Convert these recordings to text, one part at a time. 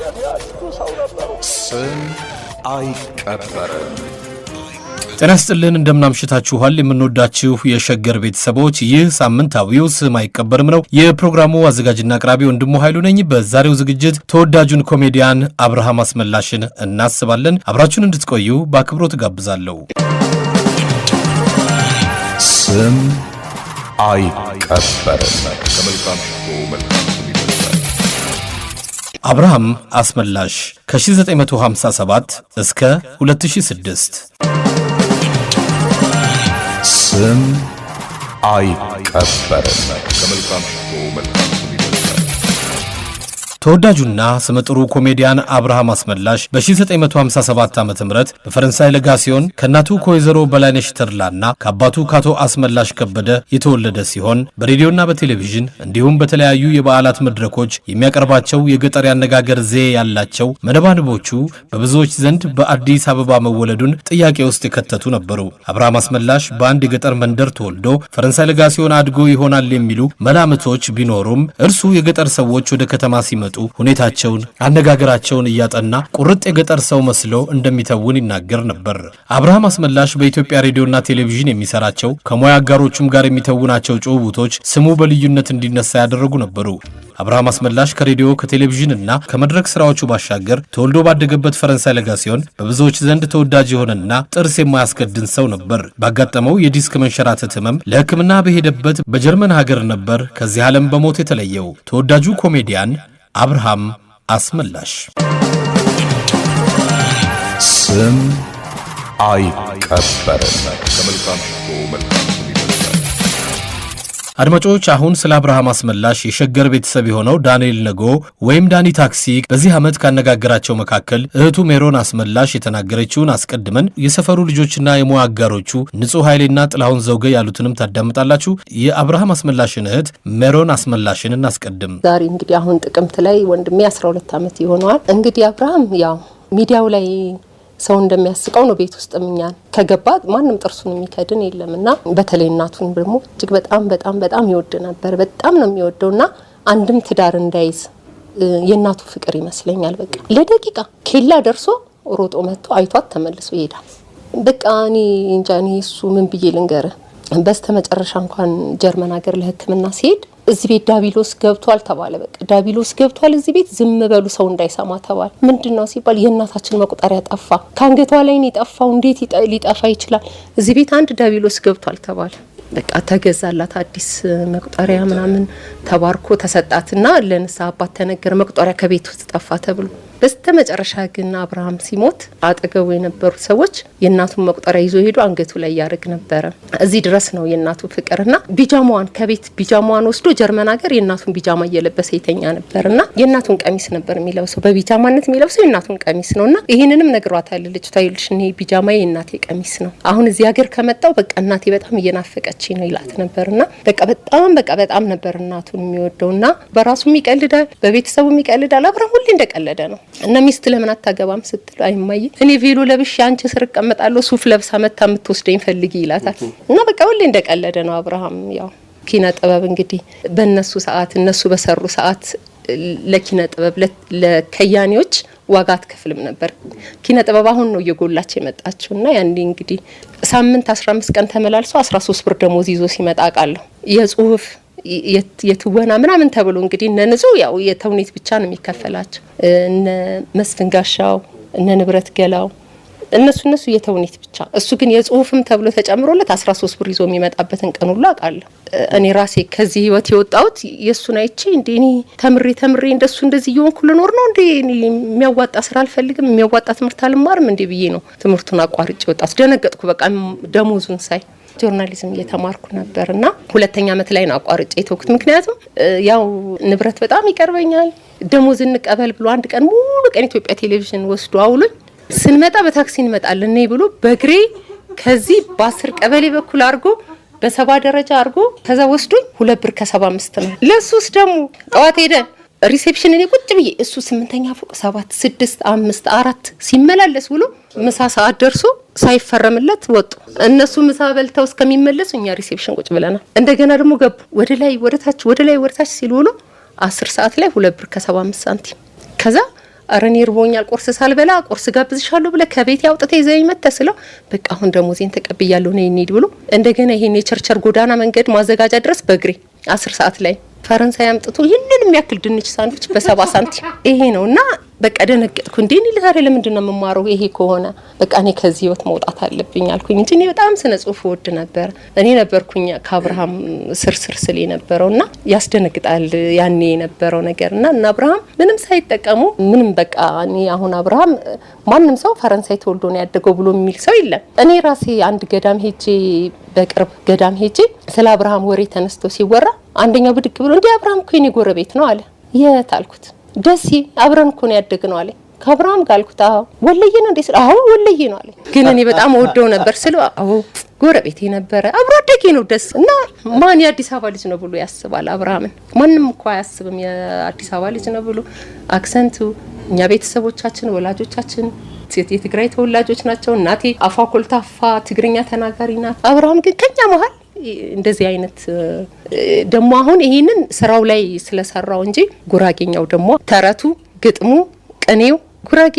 የሚያስቱ ሰው ነበሩ። ስም አይቀበርም። ጤና ይስጥልን፣ እንደምናምሽታችኋል። የምንወዳችሁ የሸገር ቤተሰቦች፣ ይህ ሳምንታዊው ስም አይቀበርም ነው። የፕሮግራሙ አዘጋጅና አቅራቢ ወንድሙ ኃይሉ ነኝ። በዛሬው ዝግጅት ተወዳጁን ኮሜዲያን አብርሃም አስመላሽን እናስባለን። አብራችሁን እንድትቆዩ በአክብሮት ጋብዛለሁ። ስም አይቀበርም። ከመልካም ሽቶ መልካም ስም ይበልጣል። አብርሃም አስመላሽ ከ1957 እስከ 2006። ስም አይቀበርም። ከመልካም ሽቶ መልካም ስም ይበልጣል። ተወዳጁና ስመጥሩ ኮሜዲያን አብርሃም አስመላሽ በ1957 ዓ ም በፈረንሳይ ለጋሲዮን ከእናቱ ከወይዘሮ በላይነሽ ተድላና ከአባቱ ከአቶ አስመላሽ ከበደ የተወለደ ሲሆን፣ በሬዲዮና በቴሌቪዥን እንዲሁም በተለያዩ የበዓላት መድረኮች የሚያቀርባቸው የገጠር ያነጋገር ዘዬ ያላቸው መነባንቦቹ በብዙዎች ዘንድ በአዲስ አበባ መወለዱን ጥያቄ ውስጥ የከተቱ ነበሩ። አብርሃም አስመላሽ በአንድ የገጠር መንደር ተወልዶ ፈረንሳይ ለጋሲዮን አድጎ ይሆናል የሚሉ መላምቶች ቢኖሩም፣ እርሱ የገጠር ሰዎች ወደ ከተማ ሲመጡ ሁኔታቸውን፣ አነጋገራቸውን እያጠና ቁርጥ የገጠር ሰው መስሎ እንደሚተውን ይናገር ነበር። አብርሃም አስመላሽ በኢትዮጵያ ሬዲዮና ቴሌቪዥን የሚሰራቸው፣ ከሙያ አጋሮቹም ጋር የሚተውናቸው ጭውውቶች ስሙ በልዩነት እንዲነሳ ያደረጉ ነበሩ። አብርሃም አስመላሽ ከሬዲዮ፣ ከቴሌቪዥን እና ከመድረክ ስራዎቹ ባሻገር ተወልዶ ባደገበት ፈረንሳይ ለጋሲዮን በብዙዎች ዘንድ ተወዳጅ የሆነና ጥርስ የማያስከድን ሰው ነበር። ባጋጠመው የዲስክ መንሸራተት ህመም ለሕክምና በሄደበት በጀርመን ሀገር ነበር ከዚህ ዓለም በሞት የተለየው ተወዳጁ ኮሜዲያን አብርሃም አስመላሽ። ስም አይቀበርም። ከመልካም ሽቶ መልካም ስም ይበልጣል። አድማጮች፣ አሁን ስለ አብርሃም አስመላሽ የሸገር ቤተሰብ የሆነው ዳንኤል ነጎ ወይም ዳኒ ታክሲ በዚህ ዓመት ካነጋገራቸው መካከል እህቱ ሜሮን አስመላሽ የተናገረችውን አስቀድመን የሰፈሩ ልጆችና የሙያ አጋሮቹ ንጹሕ ኃይሌና ጥላሁን ዘውገ ያሉትንም ታዳምጣላችሁ። የአብርሃም አስመላሽን እህት ሜሮን አስመላሽን እናስቀድም። ዛሬ እንግዲህ አሁን ጥቅምት ላይ ወንድሜ 12 ዓመት ይሆነዋል። እንግዲህ አብርሃም ያው ሚዲያው ላይ ሰው እንደሚያስቀው ነው። ቤት ውስጥ እኛን ከገባ ማንም ጥርሱን የሚከድን የለም፣ እና በተለይ እናቱን ደግሞ እጅግ በጣም በጣም በጣም ይወድ ነበር። በጣም ነው የሚወደው፣ እና አንድም ትዳር እንዳይዝ የእናቱ ፍቅር ይመስለኛል። በቃ ለደቂቃ ኬላ ደርሶ ሮጦ መጥቶ አይቷት ተመልሶ ይሄዳል። በቃ እኔ እንጃ፣ እኔ እሱ ምን ብዬ ልንገርህ። በስተ መጨረሻ እንኳን ጀርመን ሀገር ለሕክምና ሲሄድ እዚህ ቤት ዳቢሎስ ገብቷል ተባለ። በቃ ዳቢሎስ ገብቷል እዚህ ቤት፣ ዝም በሉ ሰው እንዳይሰማ ተባለ። ምንድን ነው ሲባል የእናታችን መቁጠሪያ ጠፋ፣ ከአንገቷ ላይ ነው የጠፋው። እንዴት ሊጠፋ ይችላል? እዚህ ቤት አንድ ዳቢሎስ ገብቷል ተባለ። በቃ ተገዛላት አዲስ መቁጠሪያ ምናምን፣ ተባርኮ ተሰጣትና ለንስሐ አባት ተነገረ። መቁጠሪያ ከቤት ውስጥ ጠፋ ተብሎ። በስተ መጨረሻ ግን አብርሃም ሲሞት አጠገቡ የነበሩት ሰዎች የእናቱን መቁጠሪያ ይዞ ሄዶ አንገቱ ላይ ያደርግ ነበረ። እዚህ ድረስ ነው የእናቱ ፍቅርና ቢጃማዋን፣ ከቤት ቢጃማዋን ወስዶ ጀርመን ሀገር የእናቱን ቢጃማ እየለበሰ የተኛ ነበርና የእናቱን ቀሚስ ነበር የሚለብሰው። በቢጃማነት የሚለብሰው የእናቱን ቀሚስ ነውና ይህንንም ነግሯታል ልጅቷ። ይኸውልሽ፣ እኔ ቢጃማ የእናቴ ቀሚስ ነው። አሁን እዚህ ሀገር ከመጣው በቃ እናቴ በጣም እየናፈቀች ነው ይላት ነበርና በቃ በጣም፣ በቃ በጣም ነበር እናቱን የሚወደውና በራሱም ይቀልዳል፣ በቤተሰቡም ይቀልዳል። አብርሃም ሁሌ እንደቀለደ ነው። እና ሚስት ለምን አታገባም ስትል አይማየ፣ እኔ ቬሎ ለብሼ አንቺ ስር እቀመጣለሁ፣ ሱፍ ለብሳ መታ የምትወስደኝ ፈልጊ ይላታል። እና በቃ ሁሌ እንደቀለደ ነው አብርሃም። ያው ኪነ ጥበብ እንግዲህ በእነሱ ሰዓት፣ እነሱ በሰሩ ሰዓት ለኪነ ጥበብ ለከያኔዎች ዋጋ አትከፍልም ነበር። ኪነ ጥበብ አሁን ነው እየጎላች የመጣችው፣ እና ያኔ እንግዲህ ሳምንት 15 ቀን ተመላልሶ 13 ብር ደሞዝ ይዞ ሲመጣ አውቃለሁ። የጽሁፍ፣ የትወና ምናምን ተብሎ እንግዲህ እነ ንጹህ ያው የተውኔት ብቻ ነው የሚከፈላቸው። እነ መስፍን ጋሻው፣ እነ ንብረት ገላው፣ እነሱ የተውኔት ብቻ። እሱ ግን የጽሁፍም ተብሎ ተጨምሮለት 13 ብር ይዞ የሚመጣበትን ቀን ሁሉ አውቃለሁ። እኔ ራሴ ከዚህ ህይወት የወጣሁት የእሱን አይቼ፣ እንዴ፣ እኔ ተምሬ ተምሬ እንደሱ እንደዚህ እየሆንኩ ልኖር ነው እንዴ? እኔ የሚያዋጣ ስራ አልፈልግም፣ የሚያዋጣ ትምህርት አልማርም እንዴ ብዬ ነው ትምህርቱን አቋርጬ የወጣሁት። ደነገጥኩ። በቃ ደሞዙን ሳይ። Journalism እየተማርኩ ነበር እና ሁለተኛ ዓመት ላይ ነው አቋርጬ የተውኩት። ምክንያቱም ያው ንብረት በጣም ይቀርበኛል። ደሞዝ እንቀበል ብሎ አንድ ቀን ሙሉ ቀን ኢትዮጵያ ቴሌቪዥን ወስዶ አውሎኝ፣ ስንመጣ በታክሲ እንመጣለን ነይ ብሎ በእግሬ ከዚህ በ10 ቀበሌ በኩል አድርጎ፣ በ70 ደረጃ አድርጎ ከዛ ወስዶኝ 2 ብር ከ75 ነው። ለሱስ ደግሞ ጠዋት ሄደን reception እኔ ቁጭ ብዬ፣ እሱ ስምንተኛ ፎቅ ሰባት፣ ስድስት፣ አምስት፣ አራት ሲመላለስ ውሎ ምሳ ሰዓት ደርሶ ሳይፈረምለት ወጡ። እነሱ ምሳ በልተው እስከሚመለሱ እኛ reception ቁጭ ብለናል። እንደገና ደግሞ ገቡ። ወደ ላይ ወደ ታች፣ ወደ ላይ ወደ ታች ሲል ውሎ 10 ሰዓት ላይ 2 ብር ከ75 ሳንቲም። ከዛ ኧረ እኔ እርቦኛል፣ ቁርስ ሳልበላ ቁርስ ጋብዝሻለሁ ብለህ ከቤት አውጥተህ ይዘኸኝ መጥተህ ስለው በቃ አሁን ደሞዜን ተቀብያለሁ ነይ እንሂድ ብሎ እንደገና ይሄን የቸርቸር ጎዳና መንገድ ማዘጋጃ ድረስ በእግሬ 10 ሰዓት ላይ ፈረንሳይ አምጥቶ ይህንን የሚያክል ድንች ሳንድዊች በ70 ሳንቲም ይሄ ነው። እና በቃ ደነገጥኩ። እንዴ እኔ ዛሬ ለምንድን ነው የምማረው? ይሄ ከሆነ በቃ እኔ ከዚህ ህይወት መውጣት አለብኝ አልኩኝ እንጂ እኔ በጣም ስነ ጽሁፍ እወድ ነበር። እኔ ነበርኩኝ ከአብርሃም ስር ስር ስል የነበረው እና ያስደነግጣል ያኔ የነበረው ነገር እና አብርሃም ምንም ሳይጠቀሙ ምንም በቃ እኔ አሁን አብርሃም ማንም ሰው ፈረንሳይ ተወልዶ ነው ያደገው ብሎ የሚል ሰው የለም። እኔ ራሴ አንድ ገዳም ሄጄ በቅርብ ገዳም ሄጄ ስለ አብርሃም ወሬ ተነስቶ ሲወራ አንደኛው ብድግ ብሎ እንዲህ አብርሃም እኮ የኔ ጎረቤት ነው አለ። የት አልኩት። ደሴ አብረን እኮ ነው ያደግነው አለ። ከአብርሃም ጋር አልኩት። አዎ ወለየ ነው እንዴ ስለው አዎ ወለየ ነው አለ። ግን እኔ በጣም ወደው ነበር ስለው አዎ ጎረቤቴ ነበረ አብሮ አደጌ ነው ደስ እና ማን የአዲስ አበባ ልጅ ነው ብሎ ያስባል አብርሃምን? ማንም እኮ አያስብም የአዲስ አበባ ልጅ ነው ብሎ። Accent ኡ እኛ ቤተሰቦቻችን ወላጆቻችን የትግራይ ተወላጆች ናቸው። እናቴ አፏ ኮልታፋ ትግርኛ ተናጋሪ ናት። አብርሃም ግን ከኛ መሀል እንደዚህ አይነት ደግሞ አሁን ይሄንን ስራው ላይ ስለሰራው እንጂ ጉራጌኛው ደግሞ ተረቱ፣ ግጥሙ፣ ቅኔው ጉራጌ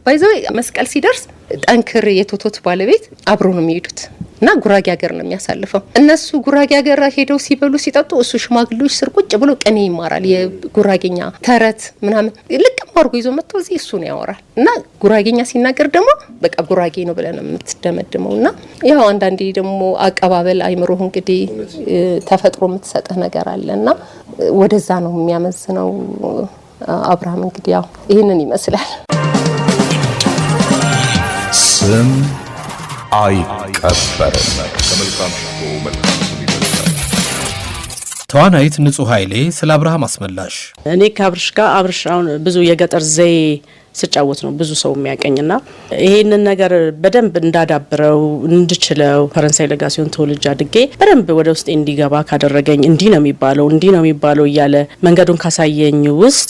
by the way መስቀል ሲደርስ ጠንክር የቶቶት ባለቤት አብሮ ነው የሚሄዱት እና ጉራጌ ሀገር ነው የሚያሳልፈው። እነሱ ጉራጌ ሀገር ሄደው ሲበሉ ሲጠጡ እሱ ሽማግሌዎች ስር ቁጭ ብሎ ቅኔ ይማራል። የጉራጌኛ ተረት ምናምን ልቅም አድርጎ ይዞ መጥቶ እዚህ እሱ ነው ያወራል። እና ጉራጌኛ ሲናገር ደግሞ በቃ ጉራጌ ነው ብለን የምትደመድመው። እና ያው አንዳንዴ ደግሞ አቀባበል አይምሮህ እንግዲህ ተፈጥሮ የምትሰጥህ ነገር አለ እና ወደዛ ነው የሚያመዝነው። አብርሃም እንግዲህ ያው ይህንን ይመስላል። ስም አይቀበርም። ከመልካም ሽቶ መልካም ስም ይበልጣል። ተዋናይት ንጹህ ኃይሌ ስለ አብርሃም አስመላሽ። እኔ ከአብርሽ ጋር አብርሽ አሁን ብዙ የገጠር ዘዬ ስጫወት ነው ብዙ ሰው የሚያቀኝና ይሄንን ነገር በደንብ እንዳዳብረው እንድችለው ፈረንሳይ ለጋሲዮን ተወልጄ አድጌ በደንብ ወደ ውስጤ እንዲገባ ካደረገኝ እንዲህ ነው የሚባለው እንዲህ ነው የሚባለው እያለ መንገዱን ካሳየኝ ውስጥ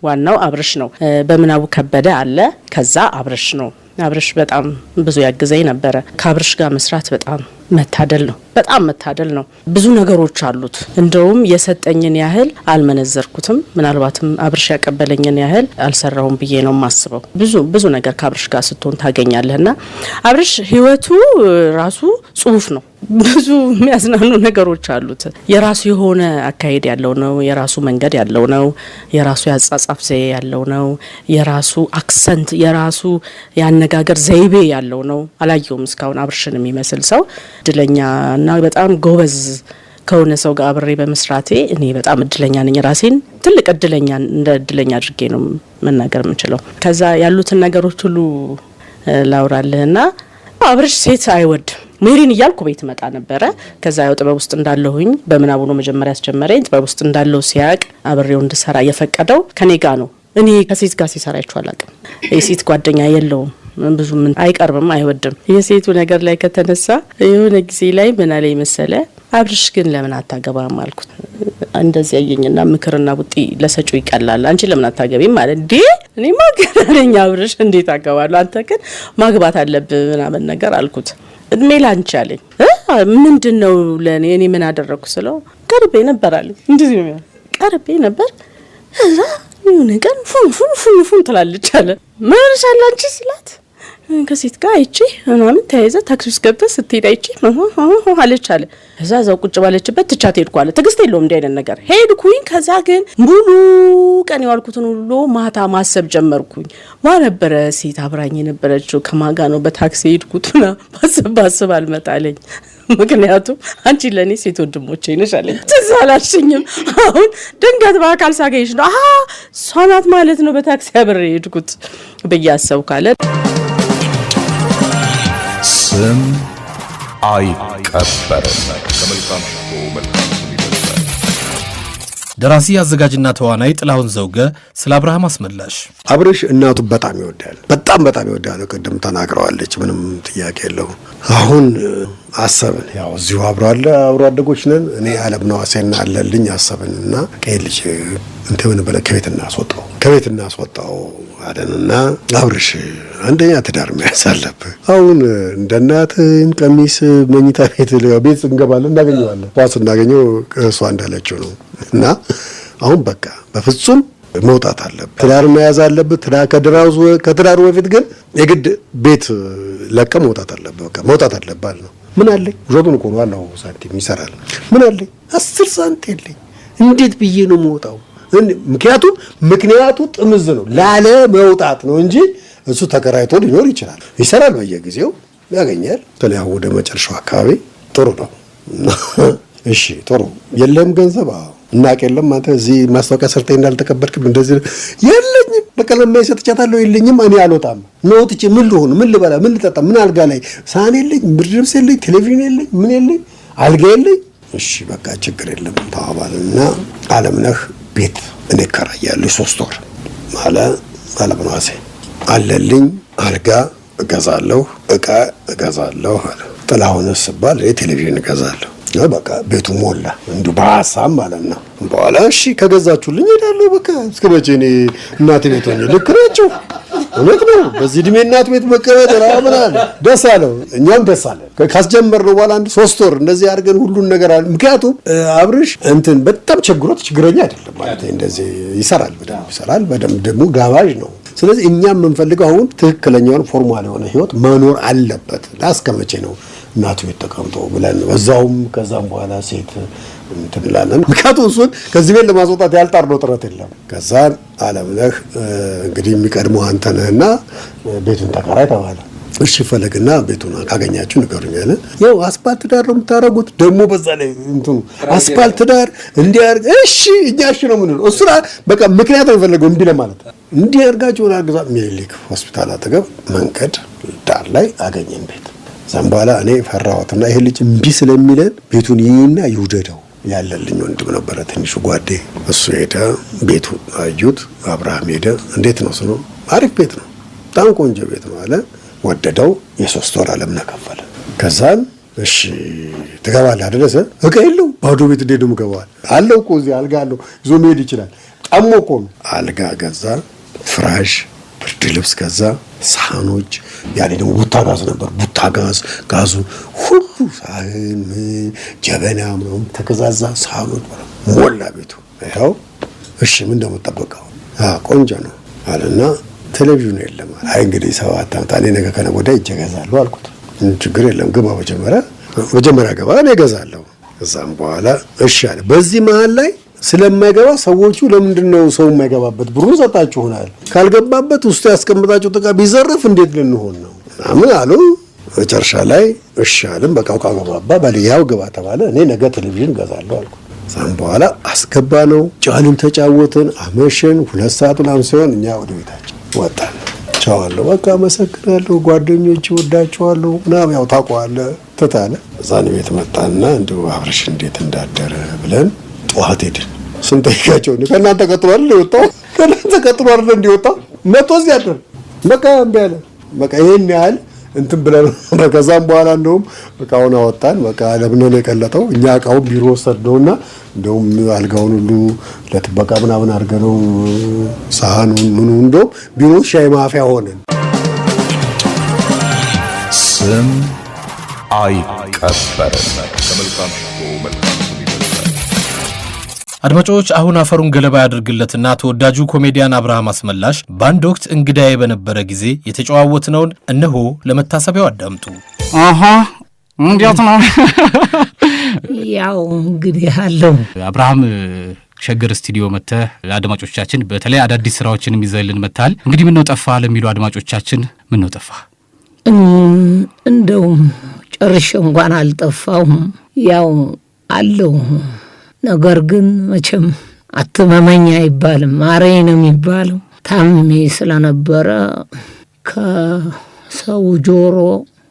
ዋናው አብርሽ ነው። በምናቡ ከበደ አለ፣ ከዛ አብርሽ ነው። አብርሽ በጣም ብዙ ያግዘኝ ነበረ። ከአብርሽ ጋር መስራት በጣም መታደል ነው። በጣም መታደል ነው። ብዙ ነገሮች አሉት። እንደውም የሰጠኝን ያህል አልመነዘርኩትም። ምናልባትም አብርሽ ያቀበለኝን ያህል አልሰራውም ብዬ ነው የማስበው። ብዙ ብዙ ነገር ከአብርሽ ጋር ስትሆን ታገኛለህና አብርሽ ህይወቱ ራሱ ጽሁፍ ነው። ብዙ የሚያዝናኑ ነገሮች አሉት። የራሱ የሆነ አካሄድ ያለው ነው። የራሱ መንገድ ያለው ነው። የራሱ የአጻጻፍ ዘዬ ያለው ነው። የራሱ accent፣ የራሱ የአነጋገር ዘይቤ ያለው ነው። አላየውም እስካሁን አብርሽን የሚመስል ሰው። እድለኛ እና በጣም ጎበዝ ከሆነ ሰው ጋር አብሬ በመስራቴ እኔ በጣም እድለኛ ነኝ። ራሴን ትልቅ እድለኛ እንደ እድለኛ አድርጌ ነው መናገር የምችለው። ከዛ ያሉትን ነገሮች ሁሉ ላውራልህና አብርሽ ሴት አይወድም። ሜሪን እያልኩ ቤት መጣ ነበረ። ከዛ ያው ጥበብ ውስጥ እንዳለሁኝ በምናቡ ነው መጀመሪያ ያስጀመረኝ። ጥበብ ውስጥ እንዳለው ሲያቅ አብሬው እንድሰራ የፈቀደው ከኔ ጋ ነው። እኔ ከሴት ጋር ሲሰራ አይቼው አላቅም። የሴት ጓደኛ የለውም። ብዙ ምን አይቀርብም፣ አይወድም። የሴቱ ነገር ላይ ከተነሳ የሆነ ጊዜ ላይ ምን አለኝ መሰለ፣ አብርሽ ግን ለምን አታገባም አልኩት። እንደዚህ ያየኝና ምክርና ቡጢ ለሰጪው ይቀላል፣ አንቺ ለምን አታገቢም አለ። እንዴ እኔማ ገና ነኝ አብርሽ፣ እንዴት አገባለሁ? አንተ ግን ማግባት አለብህ ምናምን ነገር አልኩት። እድሜ ላንቺ አለኝ። ምንድን ነው ለእኔ? እኔ ምን አደረግኩ ስለው ቀርቤ ነበር አለኝ። እንደዚህ ነው ቀርቤ ነበር። እዛ የሆነ ቀን ፉን ፉን ፉን ፉን ትላለች አለ። ምን ሆነሻል አንቺ ስላት ከሴት ጋር አይቼ ምናምን ተያይዘ ታክሲ ውስጥ ገብተህ ስትሄድ አይቼ አለች አለ። ከዛ እዛው ቁጭ ባለችበት ትቻት ሄድኩ አለ። ትዕግስት የለውም እንዲህ አይነት ነገር። ሄድኩኝ። ከዛ ግን ሙሉ ቀን የዋልኩትን ሁሉ ማታ ማሰብ ጀመርኩኝ። ማ ነበረ ሴት አብራኝ የነበረችው ከማጋ ነው በታክሲ ሄድኩት ምናምን ባስብ ባስብ አልመጣለኝ። ምክንያቱም አንቺ ለእኔ ሴት ወንድሞቼ ነሽ አለኝ። ትዝ አላልሽኝም። አሁን ድንገት በአካል ሳገኝሽ ነው አሀ እሷ ናት ማለት ነው በታክሲ አብሬ ሄድኩት ብዬ አሰብኩ አለ። ስም አይቀበርም። ከመልካም ሽቶ መልካም ስም ይበልጣል። ደራሲ አዘጋጅና ተዋናይ ጥላሁን ዘውገ ስለ አብርሃም አስመላሽ። አብርሽ እናቱ በጣም ይወዳል። በጣም በጣም ይወዳል። ቅድም ተናግረዋለች። ምንም ጥያቄ የለውም። አሁን አሰብን፣ ያው እዚሁ አብሮ አለ አብሮ አደጎች ነን። እኔ አለምነህ ዋሴና አለልኝ አሰብን እና ቀይ ልጅ እንትን ብለን ከቤት እናስወጣው አለንና አብርሽ አንደኛ ትዳር መያዝ አለብህ። አሁን እንደ እናትህን ቀሚስ መኝታ ቤት ቤት እንገባለን እናገኘዋለን። ኳስ እናገኘው እሷ እንዳለችው ነው እና አሁን በቃ በፍጹም መውጣት አለብህ፣ ትዳር መያዝ አለብህ። ከትዳሩ በፊት ግን የግድ ቤት ለቀ መውጣት አለብህ። በቃ መውጣት አለብህ አልነው። ምን አለኝ? ውሸቱን እኮ ነው አለው። ሳንቲም ይሰራል። ምን አለኝ? 10 ሳንቲም የለኝ። እንዴት ብዬ ነው የምወጣው? ምክንያቱ ጥምዝ ነው ላለ መውጣት ነው እንጂ እሱ ተከራይቶ ሊኖር ይችላል። ይሰራል፣ በየጊዜው ያገኛል። በተለይ አሁን ወደ መጨረሻው አካባቢ ጥሩ ነው። እሺ ጥሩ የለም ገንዘብ እናቅ የለም አንተ እዚህ ማስታወቂያ ሰርተህ እንዳልተቀበልክም እንደዚህ የለኝም። በቃ ለማይ ሰጥቻታለሁ፣ የለኝም። እኔ አልወጣም። ወጥቼ ምን ልሆን፣ ምን ልበላ፣ ምን ልጠጣ፣ ምን አልጋ ላይ ሳህን የለኝ፣ ብርድ ልብስ የለኝ፣ ቴሌቪዥን የለኝ፣ ምን የለኝ፣ አልጋ የለኝ። እሺ በቃ ችግር የለም ተባባልና አለምነህ ቤት እኔ እከራያለሁ 3 ወር አለ። አለምነህ ዋሴ አለልኝ አልጋ እገዛለሁ፣ እቃ እገዛለሁ አለ። ጥላሁን ስባል ቴሌቪዥን እገዛለሁ። በቃ ቤቱ ሞላ እንዲሁ በሀሳብ ማለት ነው። በኋላ እሺ ከገዛችሁልኝ እሄዳለሁ። በቃ እስከ መቼ እኔ እናቴ ቤት ሆኜ? ልክ ናቸው፣ እውነት ነው። በዚህ እድሜ እናት ቤት መቀመጥ ምናምን አለ። ደስ አለው፣ እኛም ደስ አለ። ካስጀመርነው በኋላ 1 3 ወር እንደዚህ አድርገን ሁሉን ነገር አለ። ምክንያቱም አብርሽ እንትን በጣም ቸግሮት ችግረኛ አይደለም ማለት እንደዚህ ይሰራል፣ በደንብ ይሰራል፣ በደንብ ደግሞ ጋባዥ ነው። ስለዚህ እኛም የምንፈልገው አሁን ትክክለኛውን formal የሆነ ህይወት መኖር አለበት። እስከ መቼ ነው እናቱ ቤት ተቀምጦ ብለን በዛውም ከዛም በኋላ ሴት እንትን እንላለን። ምክንያቱም እሱን ከዚህ ቤት ለማስወጣት ያልጣርነው ጥረት የለም። ከዛ አለምነህ እንግዲህ የሚቀድመው አንተ ነህና ቤቱን ተከራይ ተባለ። እሺ ፈለግና ቤቱን ካገኛችሁ ንገሩኝ አለ። ያው አስፓልት ዳር ነው የምታደርጉት ደግሞ በዛ ላይ እንትኑ አስፓልት ዳር እንዲያርግ እሺ እኛ እሺ ነው የምንለው። እሱ በቃ ምክንያት ነው የፈለገው እምቢ ለማለት እንዲያርጋችሁ አግዛ። ሚኒሊክ ሆስፒታል አጠገብ መንገድ ዳር ላይ አገኘን ቤት። እዛም በኋላ እኔ ፈራሁትና ይሄ ልጅ እምቢ ስለሚለን ቤቱን ይይና ይውደደው። ያለልኝ ወንድም ነበረ ትንሹ ጓዴ፣ እሱ ሄደ ቤቱ አዩት። አብርሃም ሄደ። እንዴት ነው ስለው አሪፍ ቤት ነው በጣም ቆንጆ ቤት ነው አለ። ወደደው። የ3 ወር አለምነህ ከፈለ። ከዛን እሺ ትገባለህ አይደለ? እቃ የለው ባዶ ቤት እንዴት ነው የምገባው? አለው እኮ እዚህ አልጋ አለው ይዞ መሄድ ይችላል። ጠሞ እኮ ነው። አልጋ ገዛ፣ ፍራሽ፣ ብርድ ልብስ ገዛ፣ ሳህኖች። ያኔ ደግሞ ቡታ ጋዝ ነበር። ቡታ ጋዝ ጋዙ ሁሉ ሳህን፣ ጀበና ምናምን ተገዛዛ። ሳህኖች ሞላ ቤቱ። ይኸው እሺ ምን እንደምጠበቀው ቆንጆ ነው አለና ቴሌቪዥኑ የለም። አይ እንግዲህ 7 ዓመት እኔ ነገ ከነገ ወዲያ ሂጅ እገዛለሁ አልኩት። ችግር የለም ግባ፣ መጀመሪያ ግባ እኔ እገዛለሁ። እዛም በኋላ እሺ አለ። በዚህ መሀል ላይ ስለማይገባ ሰዎቹ ለምንድን ነው ሰው የማይገባበት ብሩን ሰጣችሁናል፣ ካልገባበት ውስጡ ያስቀምጣችሁ ዕቃ ቢዘረፍ እንዴት ልንሆን ነው ምናምን አሉ። መጨረሻ ላይ እሺ አልን። በቃ እቃ ገባባ በል ያው ግባ ተባለ። እኔ ነገ ቴሌቪዥን እገዛለሁ አልኩት። እዛም በኋላ አስገባ ነው። ጫንም ተጫወትን፣ አመሸን። 2 ሰዓት ምናምን ሲሆን እኛ ወደ ቤታችን ወጣን። ቻው አለው። በቃ አመሰግናለሁ ጓደኞቼ፣ ወዳችኋለሁ ምናምን ያው ታውቀዋለህ ትታለ። እዛን ቤት መጣና እንደው አብርሽ እንዴት እንዳደረ ብለን ጠዋት ሄድን። ስንጠይቃቸው ከእናንተ ቀጥሎ አይደል የወጣው? ከእናንተ ቀጥሎ አይደል እንዲወጣው መጥቶ እዚህ አደረ። በቃ እምቢ አለ። በቃ ይሄን ያህል እንትን ብለን ከዛም በኋላ እንደውም እቃውን አወጣን። በቃ ለምን ነው የቀለጠው? እኛ እቃውን ቢሮ ወሰድነውና እንደውም አልጋውን ሁሉ ለጥበቃ ምናምን አድርገነው ሳህኑን ምኑ እንደውም ቢሮ ሻይ ማፊያ ሆነን። ስም አይቀበርም። ከመልካም ሽቶ መልካም ስም ይበልጣል። አድማጮች አሁን አፈሩን ገለባ ያድርግለትና ተወዳጁ ኮሜዲያን አብርሃም አስመላሽ በአንድ ወቅት እንግዳዬ በነበረ ጊዜ የተጨዋወትነውን እነሆ ለመታሰቢያው አዳምጡ። አሃ እንዴት ነው? ያው እንግዲህ አለው። አብርሃም ሸገር ስቱዲዮ መጥተህ ለአድማጮቻችን በተለይ አዳዲስ ስራዎችንም ይዘህልን መጥተሃል። እንግዲህ ምነው ጠፋ ለሚሉ አድማጮቻችን ምነው ጠፋ? እንደው ጨርሼ እንኳን አልጠፋሁም። ያው አለው። ነገር ግን መቼም አትመመኝ አይባልም፣ ማረኝ ነው የሚባለው። ታምሜ ስለነበረ ከሰው ጆሮ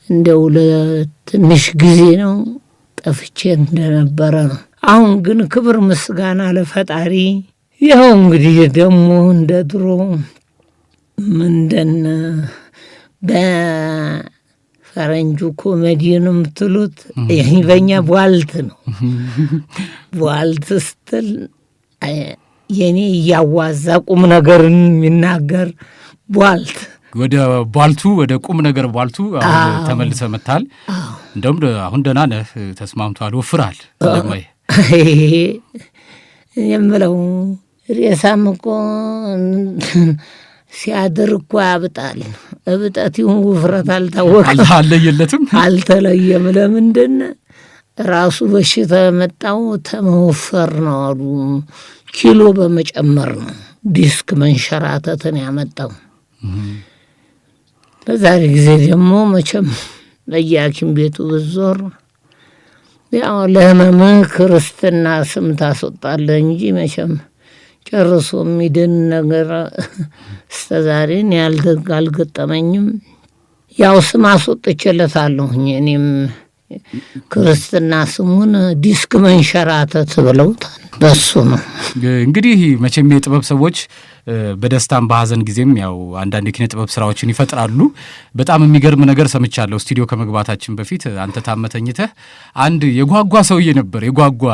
እንደው ለትንሽ ጊዜ ነው ጠፍቼ እንደነበረ ነው። አሁን ግን ክብር ምስጋና ለፈጣሪ። ያው እንግዲህ ደግሞ እንደ ድሮ ምንድን በፈረንጁ ኮሜዲ ነው የምትሉት፣ በእኛ ቧልት ነው። ቧልት ስትል የኔ እያዋዛ ቁም ነገርን የሚናገር ቧልት። ወደ ቧልቱ ወደ ቁም ነገር ቧልቱ አሁን ተመልሰህ መጥተሃል። እንደውም አሁን ደህና ነህ፣ ተስማምቷል፣ ወፍረሃል። እንደማይ የምለው ሬሳም እኮ ሲያድር እኮ ያብጣል። እብጠት ይሁን ውፍረት አልታወቀም፣ አልለየለትም፣ አልተለየም። ለምንድን ራሱ በሽታ የመጣው ተመወፈር ነው አሉ። ኪሎ በመጨመር ነው ዲስክ መንሸራተትን ያመጣው። በዛሬ ጊዜ ደግሞ መቼም በየሐኪም ቤቱ ብዞር ያው ለህመምህ ክርስትና ስም ታስወጣለህ እንጂ መቼም ጨርሶ የሚድን ነገር እስከ ዛሬ እኔ አልገጠመኝም። ያው ስም አስወጥቼለታለሁኝ እኔም ክርስትና ስሙን ዲስክ መንሸራተት ብለውታል። በሱ ነው እንግዲህ። መቼም የጥበብ ሰዎች በደስታም በሀዘን ጊዜም ያው አንዳንድ የኪነ ጥበብ ስራዎችን ይፈጥራሉ። በጣም የሚገርም ነገር ሰምቻለሁ። ስቱዲዮ ከመግባታችን በፊት አንተ ታመህ ተኝተህ አንድ የጓጓ ሰውዬ ነበር። የጓጓ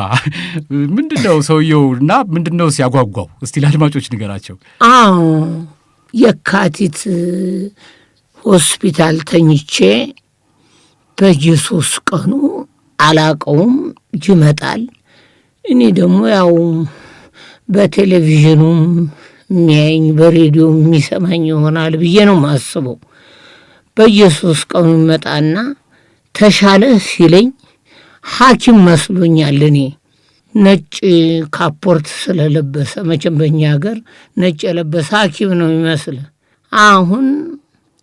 ምንድን ነው ሰውየው እና ምንድን ነው ሲያጓጓው? እስቲ ለአድማጮች ንገራቸው። አዎ፣ የካቲት ሆስፒታል ተኝቼ በየ3 ቀኑ አላቀውም ይመጣል። እኔ ደግሞ ያው በቴሌቪዥኑም የሚያየኝ በሬዲዮ የሚሰማኝ ይሆናል ብዬ ነው የማስበው። በየ3 ቀኑ ይመጣና ተሻለ ሲለኝ ሐኪም መስሎኛል። እኔ ነጭ ካፖርት ስለለበሰ መቼም በእኛ ሀገር ነጭ የለበሰ ሐኪም ነው የሚመስል። አሁን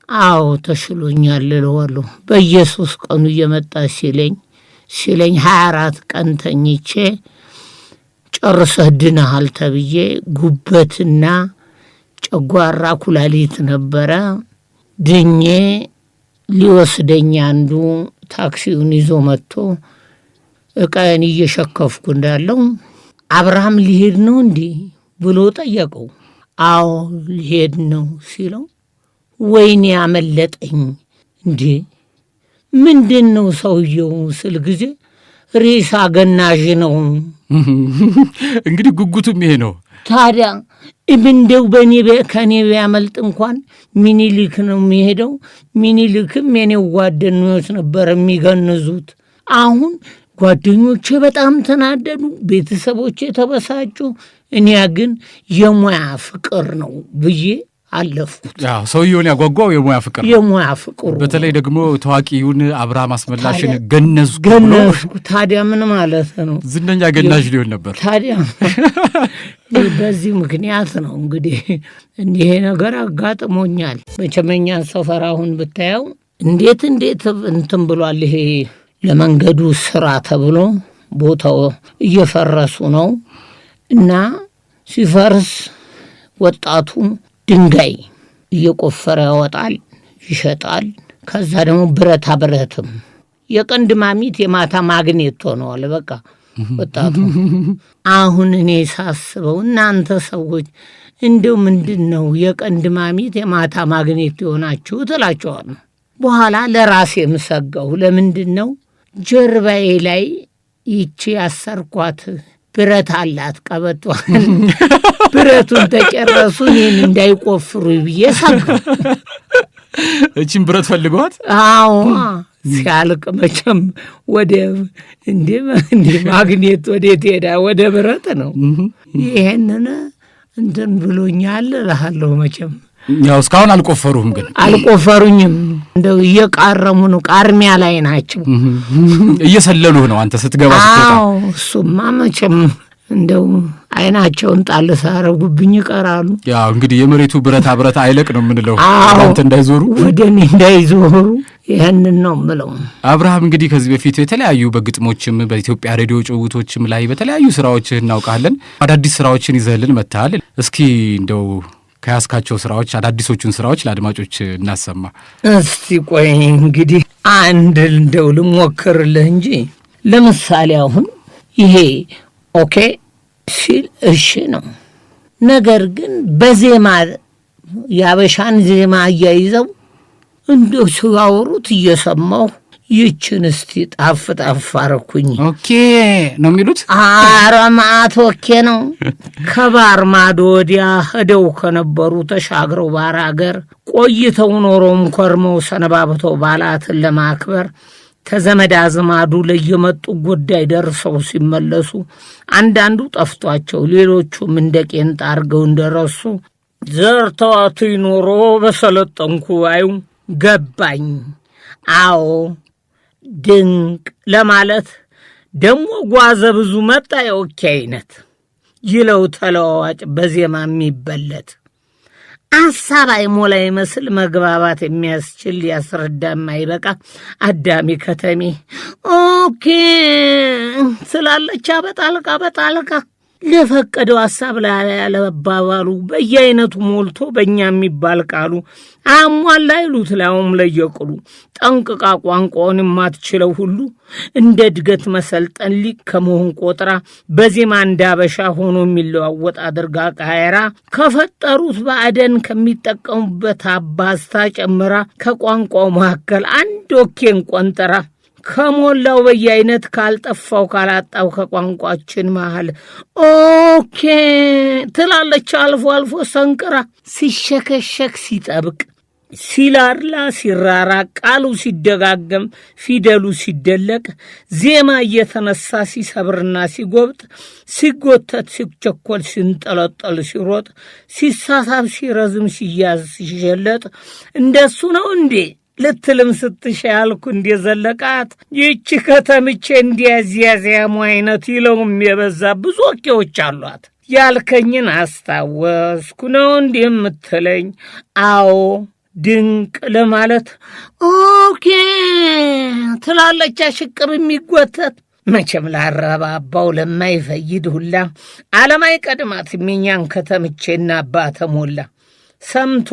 አዎ ተሽሎኛል እለዋለሁ። በየ3 ቀኑ እየመጣ ሲለኝ ሲለኝ 24 ቀን ተኝቼ ጨርሰህ ድነሃል ተብዬ ጉበትና ጨጓራ ኩላሊት ነበረ። ድኜ ሊወስደኝ አንዱ ታክሲውን ይዞ መጥቶ እቃዬን እየሸከፍኩ እንዳለው አብርሃም ሊሄድ ነው እንዴ ብሎ ጠየቀው። አዎ ሊሄድ ነው ሲለው ወይኔ አመለጠኝ እንዴ ምንድን ነው ሰውየው ስል ጊዜ ሬሳ ገናዥ ነው። እንግዲህ ጉጉቱም ይሄ ነው። ታዲያ እንደው በኔ ከኔ ቢያመልጥ እንኳን ሚኒሊክ ነው የሚሄደው። ሚኒሊክም የኔው ጓደኞች ነበር የሚገንዙት። አሁን ጓደኞቼ በጣም ተናደዱ፣ ቤተሰቦቼ ተበሳጩ። እኔ ግን የሙያ ፍቅር ነው ብዬ አለፍኩት። ያው ሰውየውን ያጓጓው የሙያ ፍቅር ነው። የሙያ ፍቅሩ በተለይ ደግሞ ታዋቂውን አብርሃም አስመላሽን ገነዝኩ ብሎ ገነዝኩ። ታዲያ ምን ማለት ነው? ዝነኛ ገናዥ ሊሆን ነበር። ታዲያ በዚህ ምክንያት ነው እንግዲህ እንዲህ ነገር አጋጥሞኛል። መቼም እኛን ሰፈር አሁን ብታየው እንዴት እንዴት እንትን ብሏል። ይሄ ለመንገዱ ስራ ተብሎ ቦታው እየፈረሱ ነው እና ሲፈርስ ወጣቱ ድንጋይ እየቆፈረ ያወጣል፣ ይሸጣል። ከዛ ደግሞ ብረታ ብረትም የቀንድ ማሚት የማታ ማግኔት ሆነዋል። በቃ ወጣቱ አሁን እኔ ሳስበው እናንተ ሰዎች እንደው ምንድን ነው የቀንድ ማሚት የማታ ማግኔት የሆናችሁት እላቸዋለሁ። በኋላ ለራሴ የምሰጋው ለምንድን ነው ጀርባዬ ላይ ይቺ ያሰርኳት ብረት አላት ቀበቷን ብረቱን ተጨረሱ እኔን እንዳይቆፍሩ ብዬ ሰጋሁ። እቺን ብረት ፈልገዋት? አዎ ሲያልቅ መቼም ወደ እንዴ እንዴ ማግኔት ወዴት ሄዳ ወደ ብረት ነው። ይሄንን እንትን ብሎኛል እልሃለሁ። መቼም ያው እስካሁን አልቆፈሩህም ግን? አልቆፈሩኝም። እንደው እየቃረሙ ነው፣ ቃርሚያ ላይ ናቸው። እየሰለሉህ ነው አንተ ስትገባ ስትወጣ። አዎ እሱማ መቼም እንደው አይናቸውን ጣል ሳያረጉብኝ ይቀራሉ። ያው እንግዲህ የመሬቱ ብረታ ብረት አይለቅ ነው የምንለው። አዎ አንተ እንዳይዞሩ ወደ እኔ እንዳይዞሩ ይህንን ነው የምለው። አብርሃም እንግዲህ ከዚህ በፊት የተለያዩ በግጥሞችም በኢትዮጵያ ሬዲዮ ጭውውቶችም ላይ በተለያዩ ስራዎችህ እናውቃለን። አዳዲስ ስራዎችን ይዘህልን መጥተሃል። እስኪ እንደው ከያዝካቸው ስራዎች አዳዲሶቹን ስራዎች ለአድማጮች እናሰማ። እስቲ ቆይ እንግዲህ አንድ እንደው ልሞክርልህ እንጂ ለምሳሌ አሁን ይሄ okay ሲል እሺ ነው። ነገር ግን በዜማ ያበሻን ዜማ አያይዘው እንደው ሲያወሩት እየሰማሁ ይችን እስቲ ጣፍ ጣፍ አረኩኝ። okay ነው የሚሉት? ኧረ መዓት okay ነው። ከባር ማዶ ወዲያ ሄደው ከነበሩ ተሻግረው ባር አገር ቆይተው ኖሮም ከርመው ሰነባብተው በዓላትን ለማክበር ተዘመድ አዝማዱ ለየመጡ ጉዳይ ደርሰው ሲመለሱ አንዳንዱ ጠፍቷቸው ሌሎቹም እንደ ቄንጣ አርገው እንደረሱ ዘርተዋት ኖሮ በሰለጠንኩ ባዩ ገባኝ። አዎ ድንቅ ለማለት ደሞ ጓዘ ብዙ መጣ የ okay አይነት ይለው ተለዋዋጭ በዜማ የሚበለት አሳብ አይሞላ ይመስል መግባባት የሚያስችል ሊያስረዳ የማይበቃ አዳሚ ከተሜ okay ስላለች በጣልቃ በጣልቃ ለፈቀደው ሐሳብ ላይ ያለባባሉ በየአይነቱ ሞልቶ በእኛ የሚባል ቃሉ አሟላ ይሉት ላውም ለየቅሉ ጠንቅቃ ቋንቋውን የማትችለው ሁሉ እንደ እድገት መሰልጠን ሊቅ ከመሆን ቆጥራ በዜማ እንዳበሻ ሆኖ የሚለዋወጥ አድርጋ ቃየራ ከፈጠሩት ባዕደን ከሚጠቀሙበት አባዝታ ጨምራ ከቋንቋው መካከል አንድ okay ን ቆንጠራ ከሞላው በየአይነት ካልጠፋው ካላጣው ከቋንቋችን መሃል okay ትላለች አልፎ አልፎ ሰንቅራ ሲሸከሸክ ሲጠብቅ ሲላላ ሲራራቅ ቃሉ ሲደጋገም ፊደሉ ሲደለቅ ዜማ እየተነሳ ሲሰብርና ሲጎብጥ ሲጎተት ሲቸኮል ሲንጠለጠል ሲሮጥ ሲሳሳብ ሲረዝም ሲያዝ ሲሸለጥ እንደሱ ነው እንዴ ልትልም ስትሻ ያልኩ እንደ ዘለቃት ይህቺ ከተምቼ እንዲያዚያዚያሙ አይነት ይለውም የበዛ ብዙ okay ዎች አሏት። ያልከኝን አስታወስኩ ነው እንዲህ የምትለኝ? አዎ ድንቅ ለማለት okay ትላለች አሽቅብ የሚጎተት መቼም ላረባባው ለማይፈይድ ሁላ ዓለም አይቀድማት የኛን ከተምቼና አባ ተሞላ ሰምቶ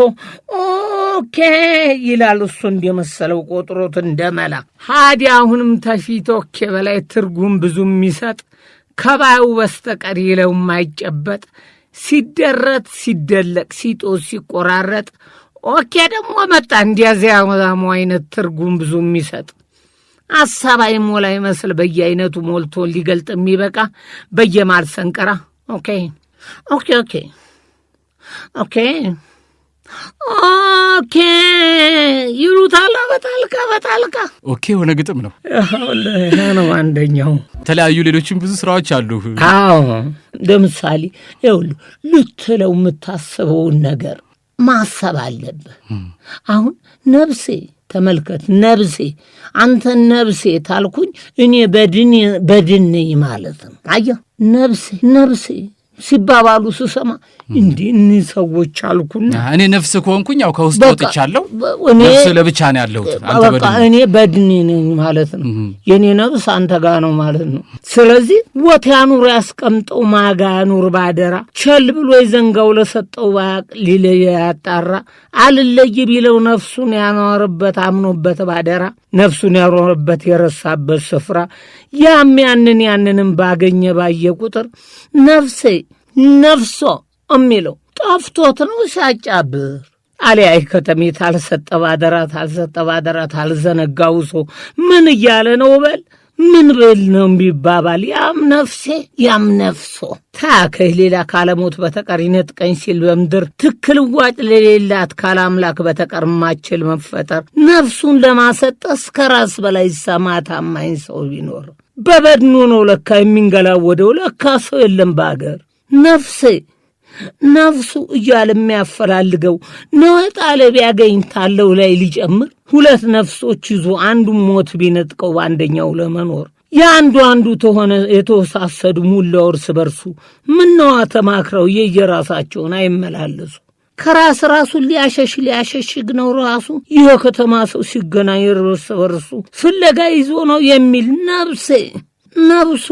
okay ይላል እሱ እንደመሰለው ቆጥሮት እንደመላ። ሃዲያ አሁንም ተፊት okay በላይ ትርጉም ብዙ የሚሰጥ ከባዩ በስተቀር ይለው የማይጨበጥ ሲደረት ሲደለቅ ሲጦስ ሲቆራረጥ okay ደግሞ መጣ እንዲያዚያሙ አይነት ትርጉም ብዙ የሚሰጥ ሐሳብ አይሞላ ይመስል በየአይነቱ ሞልቶ ሊገልጥ የሚበቃ በየማል ሰንቀራ okay okay okay okay okay ይሉታል። በጣልቃ በጣልቃ okay የሆነ ግጥም ነው። ይሄ ነው አንደኛው። የተለያዩ ሌሎችም ብዙ ስራዎች አሉ። አዎ ለምሳሌ ይኸውልህ ልትለው የምታስበውን ነገር ማሰብ አለብህ። አሁን ነብሴ ተመልከት፣ ነብሴ አንተ ነብሴ ታልኩኝ እኔ በድን ማለት ነው። አየህ ነብሴ ነብሴ ሲባባሉ ስሰማ እንዲህ እኒህ ሰዎች አልኩና እኔ ነፍስ ከሆንኩኝ ያው ከውስጥ በቃ ወጥቻለሁ። እኔ ነፍስ ለብቻ ነው ያለሁት። አንተ በቃ በድን እኔ በድኔ ነኝ ማለት ነው። የኔ ነፍስ አንተ ጋ ነው ማለት ነው። ስለዚህ ወት ያኑር ያስቀምጠው ማጋ ያኑር ባደራ ቸል ብሎ የዘንጋው ለሰጠው ባያቅ ሊለየ ያጣራ አልለይ ቢለው ነፍሱን ያኖርበት አምኖበት ባደራ ነፍሱን ያኖርበት የረሳበት ስፍራ ያም ያንን ያንንም ባገኘ ባየ ቁጥር ነፍሴ ነፍሶ የሚለው ጠፍቶት ነው ሲያጫብር አሊያ ከተሜ ታልሰጠ ባደራ ታልሰጠ ባደራ ታልዘነጋው ሰው ምን እያለ ነው በል ምን ብል ነው የሚባባል? ያም ነፍሴ ያም ነፍሶ ታከህ ሌላ ካለሞት በተቀር ይነጥቀኝ ሲል በምድር ትክልዋጭ ለሌላት ካላምላክ በተቀር ማችል መፈጠር ነፍሱን ለማሰጠስ ከራስ በላይ ሰማ ታማኝ ሰው ቢኖር በበድኑ ነው ለካ የሚንገላወደው ለካ ሰው የለም በአገር ነፍሴ ነፍሱ እያለ የሚያፈላልገው ነጣለ ቢያገኝ ታለው ላይ ሊጨምር ሁለት ነፍሶች ይዞ አንዱ ሞት ቢነጥቀው በአንደኛው ለመኖር የአንዱ አንዱ ተሆነ የተወሳሰዱ ሙላው እርስ በርሱ ምነዋ ተማክረው የየራሳቸውን አይመላለሱ ከራስ ራሱን ሊያሸሽ ሊያሸሽግ ነው ራሱ ይህ ከተማ ሰው ሲገናኝ እርስ በርሱ ፍለጋ ይዞ ነው የሚል ነፍሴ ነፍሱ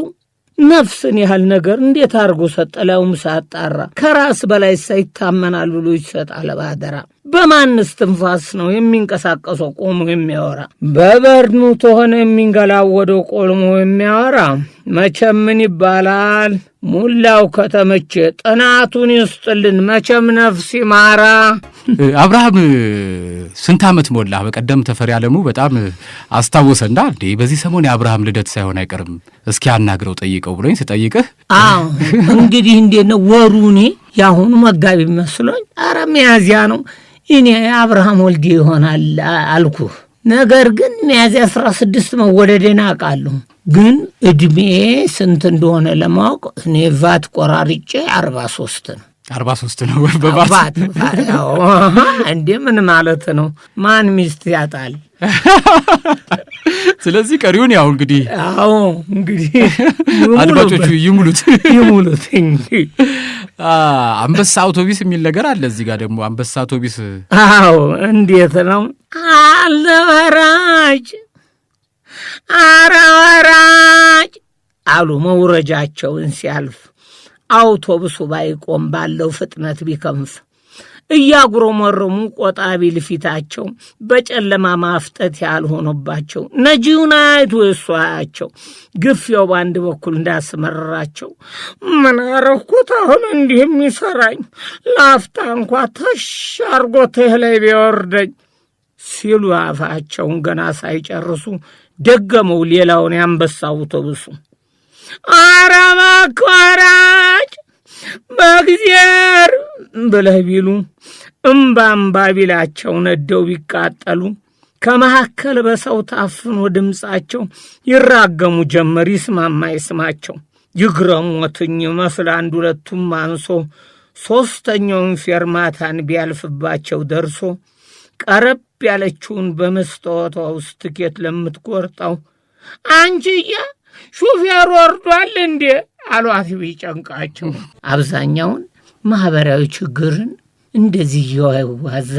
ነፍስን ያህል ነገር እንዴት አድርጎ ሰጠላውም ሳጣራ ከራስ በላይ ሳይታመናል ብሎ ይሰጣል ባደራ። በማንስ ትንፋስ ነው የሚንቀሳቀሰው ቆሞ የሚያወራ? በበርኑ ተሆነ የሚንገላወደው ቆልሞ የሚያወራ መቼም ምን ይባላል? ሙላው ከተመቼ ጥናቱን ይስጥልን። መቼም ነፍስ ይማራ። አብርሃም ስንት ዓመት ሞላህ? በቀደም ተፈሪ አለሙ በጣም አስታወሰና እንዴ በዚህ ሰሞን የአብርሃም ልደት ሳይሆን አይቀርም እስኪ አናግረው ጠይቀው ብሎኝ ስጠይቅህ አዎ እንግዲህ እንዴት ነው ወሩ? እኔ የአሁኑ መጋቢ መስሎኝ ኧረ ሚያዝያ ነው። እኔ አብርሃም ወልዴ ይሆናል አልኩህ። ነገር ግን ሚያዝያ 16 መወለዴን አውቃለሁ። ግን እድሜ ስንት እንደሆነ ለማወቅ እኔ ቫት ቆራርጬ 43 ነው። 43 ነው በባት። ቫት አዎ፣ እንዴ ምን ማለት ነው? ማን ሚስት ያጣል? ስለዚህ ቀሪውን ያው እንግዲህ አዎ እንግዲህ አድማጮቹ ይሙሉት። ይሙሉት እንግዲህ። አንበሳ አውቶቢስ የሚል ነገር አለ እዚህ ጋር ደግሞ፣ አንበሳ አውቶቢስ። አዎ፣ እንዴት ነው? አለ ወራጅ፣ አረ ወራጅ አሉ መውረጃቸውን ሲያልፍ፣ አውቶቡሱ ባይቆም ባለው ፍጥነት ቢከንፍ፣ እያጉረመረሙ ቆጣ ቢል ፊታቸው፣ በጨለማ ማፍጠት ያልሆነባቸው ነጂውን አይቶ እሱ አያቸው፣ ግፊያው በአንድ በኩል እንዳስመረራቸው፣ ምን አረኩት አሁን እንዲህ የሚሰራኝ፣ ላፍታ እንኳ ተሽ አርጎ ትህ ላይ ቢወርደኝ ሲሉ አፋቸውን ገና ሳይጨርሱ ደገመው ሌላውን የአንበሳ አውቶቡሱ። ኧረ እባክህ ወራጅ በእግዜር ብለህ ቢሉ፣ እምባ እምባ ቢላቸው ነደው ቢቃጠሉ፣ ከመካከል በሰው ታፍኖ ድምፃቸው ይራገሙ ጀመር ይስማማ ይስማቸው። ይግረሞትኝ መስል አንድ ሁለቱም አንሶ ሦስተኛውን ፌርማታን ቢያልፍባቸው ደርሶ፣ ቀረብ ያለችውን በመስታወቷ ውስጥ ትኬት ለምትቆርጠው አንቺዬ ሹፌር ወርዷል እንዴ አሏት ቢጨንቃቸው። አብዛኛውን ማህበራዊ ችግርን እንደዚህ እየዋዛ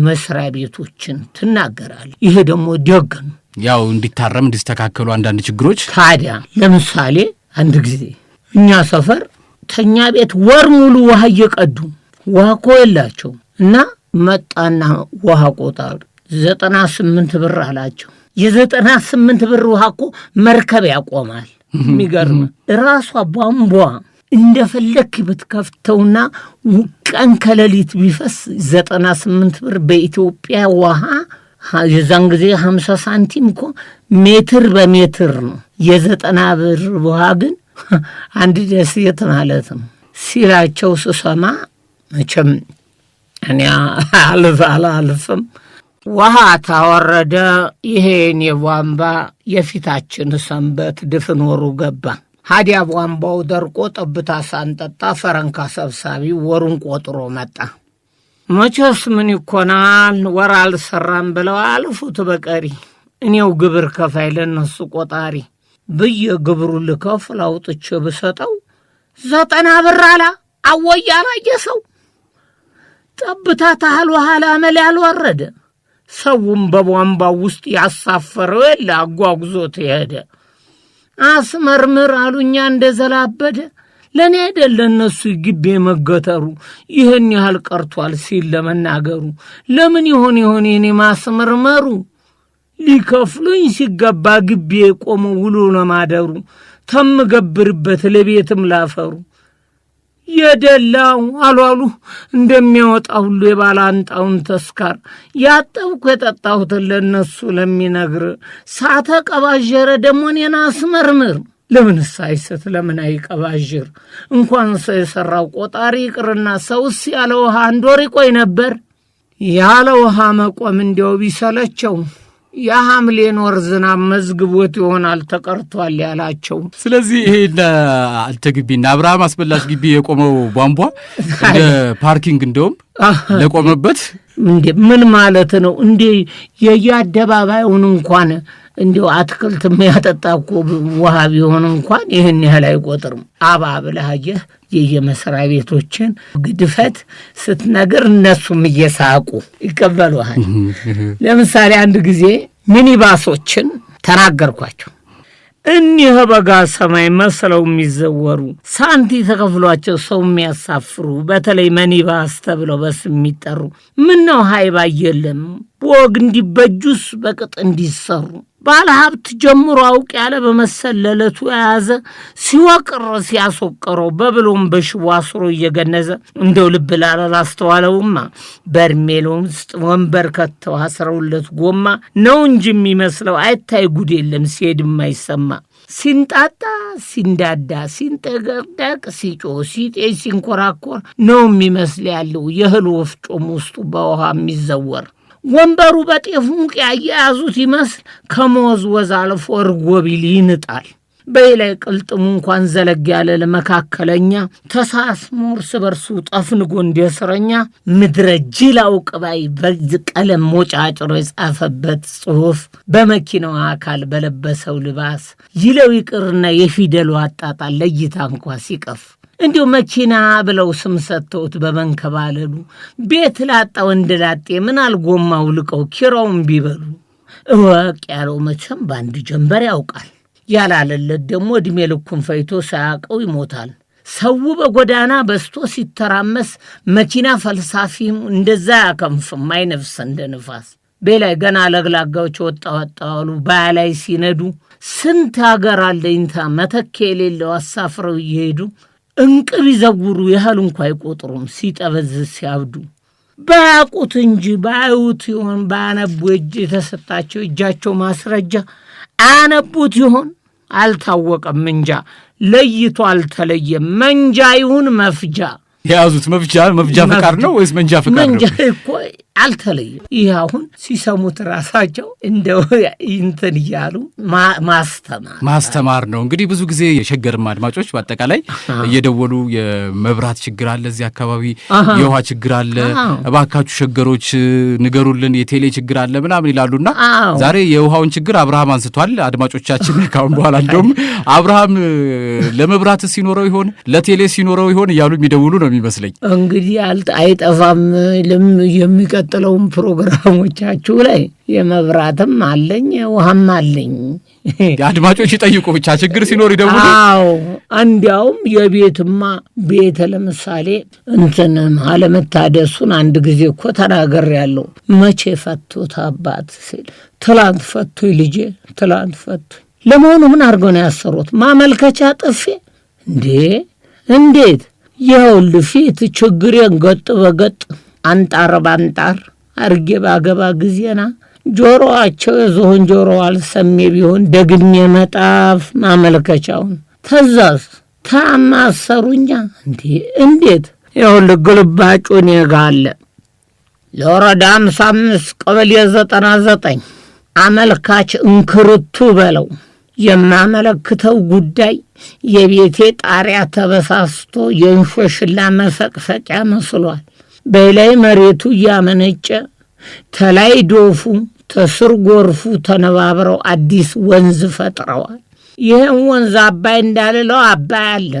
መስሪያ ቤቶችን ትናገራል። ይሄ ደግሞ ደግ ነው። ያው እንዲታረም እንዲስተካከሉ አንዳንድ ችግሮች። ታዲያ ለምሳሌ አንድ ጊዜ እኛ ሰፈር ተኛ ቤት ወር ሙሉ ውሃ እየቀዱ፣ ውሃ እኮ የላቸው፣ እና መጣና ውሃ ቆጣሪ 98 ብር አላቸው። የ98 ብር ውሃ እኮ መርከብ ያቆማል። የሚገርም ራሷ ቧንቧ እንደፈለክ ብትከፍተውና ቀን ከሌሊት ቢፈስ 98 ብር በኢትዮጵያ ውሃ የዛን ጊዜ 50 ሳንቲም እኮ ሜትር በሜትር ነው። የ90 ብር ውሃ ግን አንድ ደሴት ማለት ነው ሲላቸው ስሰማ መቼም እኔ አልፍ አላልፍም። ውሃ ታወረደ ይሄን የቧንቧ የፊታችን ሰንበት ድፍን ወሩ ገባ። ሀዲያ ቧንቧው ደርቆ ጠብታ ሳንጠጣ ፈረንካ ሰብሳቢ ወሩን ቆጥሮ መጣ። መቼስ ምን ይኮናል ወር አልሰራም ብለው አልፉት በቀሪ፣ እኔው ግብር ከፋይ ለነሱ ቆጣሪ ብዬ ግብሩ ልከፍል አውጥቼ ብሰጠው 90 ብር አላ አወይ አላየ ሰው፣ ጠብታ ታህል ውሃ ላመል ያልወረደ፣ ሰውም በቧንቧው ውስጥ ያሳፈረው የለ አጓጉዞት የሄደ። አስመርምር አሉኛ እንደዘላበደ፣ ለእኔ አይደለ እነሱ ግቤ መገተሩ ይህን ያህል ቀርቷል ሲል ለመናገሩ፣ ለምን ይሆን ይሆን የኔ ማስመርመሩ? ሊከፍሉኝ ሲገባ ግቤ ቆሞ ውሎ ለማደሩ ተምገብርበት ለቤትም ላፈሩ የደላው አሏሉ እንደሚያወጣ ሁሉ የባላንጣውን ተስካር ያጠብኩ የጠጣሁትን ለእነሱ ለሚነግር ሳተ ቀባዠረ ደግሞ እኔን አስመርምር። ለምንስ አይስት፣ ለምን አይቀባዥር? እንኳን ሰው የሠራው ቆጣሪ ይቅርና ሰውስ ያለ ውሃ አንድ ወር ይቆይ ነበር። ያለ ውሃ መቆም እንዲያው ቢሰለቸው የሐምሌን ወር ዝናብ መዝግቦት ይሆናል ተቀርቷል ያላቸው። ስለዚህ ይሄ አንተ ግቢና አብርሃም አስመላሽ ግቢ የቆመው ቧንቧ እንደ parking እንደውም ለቆመበት። እንዴ ምን ማለት ነው? እንዴ የየአደባባዩን እንኳን እንዲው አትክልት የሚያጠጣ እኮ ውሃ ቢሆን እንኳን ይህን ያህል አይቆጥርም። አባ ብለህ አየህ የየመስሪያ ቤቶችን ግድፈት ስትነግር እነሱም እየሳቁ ይቀበሉሃል። ለምሳሌ አንድ ጊዜ ሚኒባሶችን ተናገርኳቸው። እኒህ በጋ ሰማይ መስለው የሚዘወሩ፣ ሳንቲ ተከፍሏቸው ሰው የሚያሳፍሩ፣ በተለይ መኒባስ ተብለው በስም የሚጠሩ፣ ምነው ሀይባ የለም በወግ እንዲበጁስ በቅጥ እንዲሰሩ፣ ባለ ሀብት ጀምሮ አውቅ ያለ በመሰል ለዕለቱ የያዘ ሲወቅር ሲያስወቅረው በብሎም በሽቦ አስሮ እየገነዘ፣ እንደው ልብ ላላስተዋለውማ በርሜል ውስጥ ወንበር ከተው አስረውለት ጎማ ነው እንጂ የሚመስለው አይታይ ጉድ የለም ሲሄድ የማይሰማ፣ ሲንጣጣ ሲንዳዳ ሲንጠቀጠቅ ሲጮህ ሲጤ ሲንኮራኮር ነው የሚመስል ያለው የእህል ወፍጮም ውስጡ በውሃ የሚዘወር። ወንበሩ በጤፍ ሙቂያ የያዙት ይመስል ከመወዝወዝ አልፎ እርጎ ቢል ይንጣል። በላይ ቅልጥሙ እንኳን ዘለግ ያለ ለመካከለኛ ተሳስሞ እርስ በርሱ ጠፍንጎ እንደ እስረኛ ምድረ ጅል አውቅባይ በቀለም ሞጫጭሮ የጻፈበት ጽሑፍ በመኪናው አካል በለበሰው ልባስ ይለው ይቅርና የፊደሉ አጣጣል ለይታ እንኳ ሲቀፍ እንዲሁ መኪና ብለው ስም ሰጥተውት በመንከባለሉ ቤት ላጣ ወንድ ላጤ ምናል ጎማው ልቀው ኪራውን ቢበሉ እወቅ ያለው መቼም በአንድ ጀንበር ያውቃል። ያላለለት ደግሞ ዕድሜ ልኩን ፈይቶ ሳያውቀው ይሞታል። ሰው በጎዳና በስቶ ሲተራመስ መኪና ፈልሳፊም እንደዛ ያከንፍም አይነፍስ እንደ ንፋስ። ቤላይ ገና ለግላጋዎች ወጣ ወጣ አሉ ባያላይ ሲነዱ ስንት አገር አለኝታ መተኪያ የሌለው አሳፍረው እየሄዱ እንቅብ ይዘውሩ ያህል እንኳ አይቆጥሩም ሲጠበዝ ሲያብዱ። ባያውቁት እንጂ ባያዩት ይሆን ባያነቡ እጅ የተሰጣቸው እጃቸው ማስረጃ አያነቡት ይሆን አልታወቀም። እንጃ ለይቶ አልተለየም። መንጃ ይሁን መፍጃ የያዙት መፍጃ መፍጃ ፈቃድ ነው ወይስ መንጃ ፈቃድ ነው? መንጃ እኮ አልተለየም። ይህ አሁን ሲሰሙት ራሳቸው እንደው እንትን እያሉ ማስተማር ማስተማር ነው። እንግዲህ ብዙ ጊዜ የሸገርም አድማጮች በአጠቃላይ እየደወሉ የመብራት ችግር አለ፣ እዚህ አካባቢ የውሃ ችግር አለ፣ እባካችሁ ሸገሮች ንገሩልን፣ የቴሌ ችግር አለ ምናምን ይላሉና ዛሬ የውሃውን ችግር አብርሃም አንስቷል። አድማጮቻችን ካሁን በኋላ እንደውም አብርሃም ለመብራት ሲኖረው ይሆን ለቴሌ ሲኖረው ይሆን እያሉ የሚደውሉ ነው የሚመስለኝ። እንግዲህ አይጠፋም። የሚቀጥለውን ፕሮግራሞቻችሁ ላይ የመብራትም አለኝ ውሃም አለኝ። አድማጮች ይጠይቁ ብቻ ችግር ሲኖር ይደውሉ። አዎ እንዲያውም የቤትማ ቤት ለምሳሌ እንትን አለመታደሱን አንድ ጊዜ እኮ ተናግሬያለሁ። መቼ ፈቶት አባት ሲል ትላንት ፈቶኝ ልጄ ትላንት ፈቶኝ። ለመሆኑ ምን አድርገው ነው ያሰሩት? ማመልከቻ ጥፌ እንዴ እንዴት? ይኸውልህ ፊት ችግሬን ገጥ በገጥ አንጣር ባንጣር አርጌ ባገባ ጊዜና ጆሮአቸው የዝሆን ጆሮ አልሰሜ ቢሆን ደግሜ መጣፍ ማመልከቻውን ተዛዝ ታማሰሩኛ እንዴ እንዴት? ይኸውልህ ግልባጩ እኔ ጋ አለ። ለወረዳ 55 ቀበሌ 99 አመልካች እንክርቱ በለው። የማመለክተው ጉዳይ የቤቴ ጣሪያ ተበሳስቶ የእንሾሽላ መፈቅፈቂያ መስሏል። በላይ መሬቱ እያመነጨ ተላይ ዶፉ ተስር ጎርፉ ተነባብረው አዲስ ወንዝ ፈጥረዋል። ይህም ወንዝ አባይ እንዳልለው አባይ አለ፣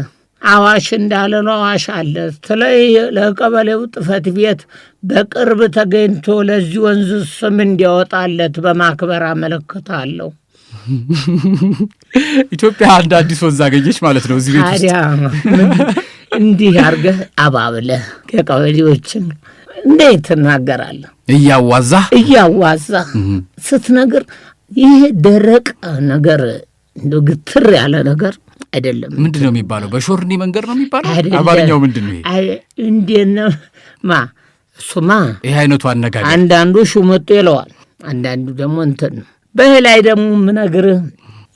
አዋሽ እንዳልለው አዋሽ አለ። ተለይ ለቀበሌው ጽሕፈት ቤት በቅርብ ተገኝቶ ለዚህ ወንዝ ስም እንዲያወጣለት በማክበር አመለክታለሁ። ኢትዮጵያ አንድ አዲስ ወንዝ አገኘች ማለት ነው እዚህ ቤት ውስጥ። ታዲያ እንዲህ አድርገህ አባብለህ ከቀበሌዎችን እንዴት ትናገራለህ? እያዋዛህ እያዋዛህ ስትነግር ይሄ ደረቅ ነገር እንደው ግትር ያለ ነገር አይደለም። ምንድን ነው የሚባለው? በሾርኒ መንገድ ነው የሚባለው? አማርኛው ምንድን ነው ይሄ? እንዴት ነው ማ እሱማ ይሄ አይነቱ አነጋገር አንዳንዱ ሹመጡ ይለዋል፣ አንዳንዱ ደግሞ እንትን ነው። በህ ላይ ደግሞ የምነግርህ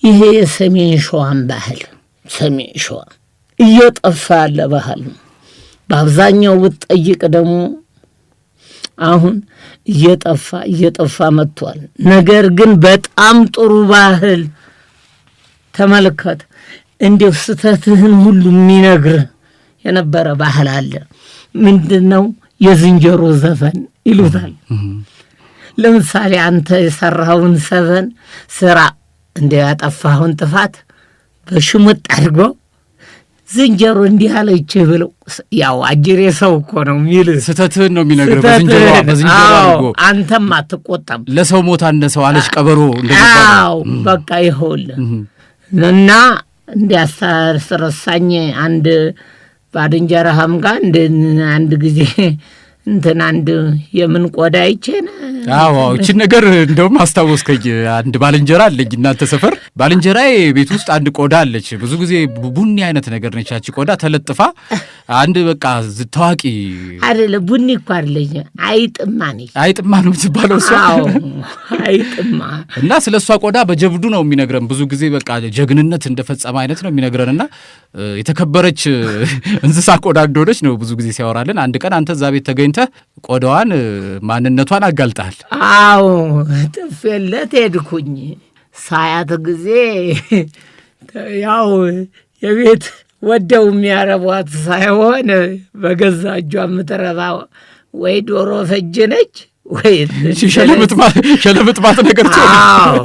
ይሄ የሰሜን ሸዋን ባህል ሰሜን ሸዋ እየጠፋ ያለ ባህል ነው። በአብዛኛው ብትጠይቅ ደግሞ አሁን እየጠፋ እየጠፋ መጥቷል። ነገር ግን በጣም ጥሩ ባህል ተመልከት። እንዲው ስተትህን ሁሉ የሚነግርህ የነበረ ባህል አለ። ምንድነው? የዝንጀሮ ዘፈን ይሉታል። ለምሳሌ አንተ የሰራኸውን ሰበን ስራ እንደ ያጠፋኸውን ጥፋት በሽሙጥ አድርጎ ዝንጀሮ እንዲህ አለችህ ብለው ያው አጅሬ ሰው እኮ ነው የሚልህ። ስተትህን ነው የሚነግርህ በዝንጀሮ አድርጎ። አንተም አትቆጣም። ለሰው ሞት አነሰው አለች ቀበሮ እንደሚባለው። አዎ በቃ ይኸውልህ እና እንዲያስረሳኝ አንድ ባልንጀራህም ጋር አንድ ጊዜ እንትን አንድ የምን ቆዳ አይቼ አዎ እቺን ነገር እንደውም አስታወስከኝ። አንድ ባልንጀራ አለኝ እናንተ ሰፈር። ባልንጀራዬ ቤት ውስጥ አንድ ቆዳ አለች። ብዙ ጊዜ ቡኒ አይነት ነገር ነች ያቺ ቆዳ ተለጥፋ አንድ በቃ ታዋቂ አይደለም፣ ቡኒ እኮ አይደለች፣ አይጥማ ነች። አይጥማ ነው የምትባለው እሷ። አዎ አይጥማ። እና ስለ እሷ ቆዳ በጀብዱ ነው የሚነግረን። ብዙ ጊዜ በቃ ጀግንነት እንደፈጸመ አይነት ነው የሚነግረን። እና የተከበረች እንስሳ ቆዳ እንደሆነች ነው ብዙ ጊዜ ሲያወራልን። አንድ ቀን አንተ እዛ ቤት ተገኝተህ ቆዳዋን ማንነቷን አጋልጠሃል። አዎ ጥፌለት ሄድኩኝ። ሳያት ጊዜ ያው የቤት ወደው የሚያረቧት ሳይሆን በገዛ እጇ የምትረባ ወይ ዶሮ ፈጅ ነች ወይ ሸለምጥማጥ ነገር። አዎ።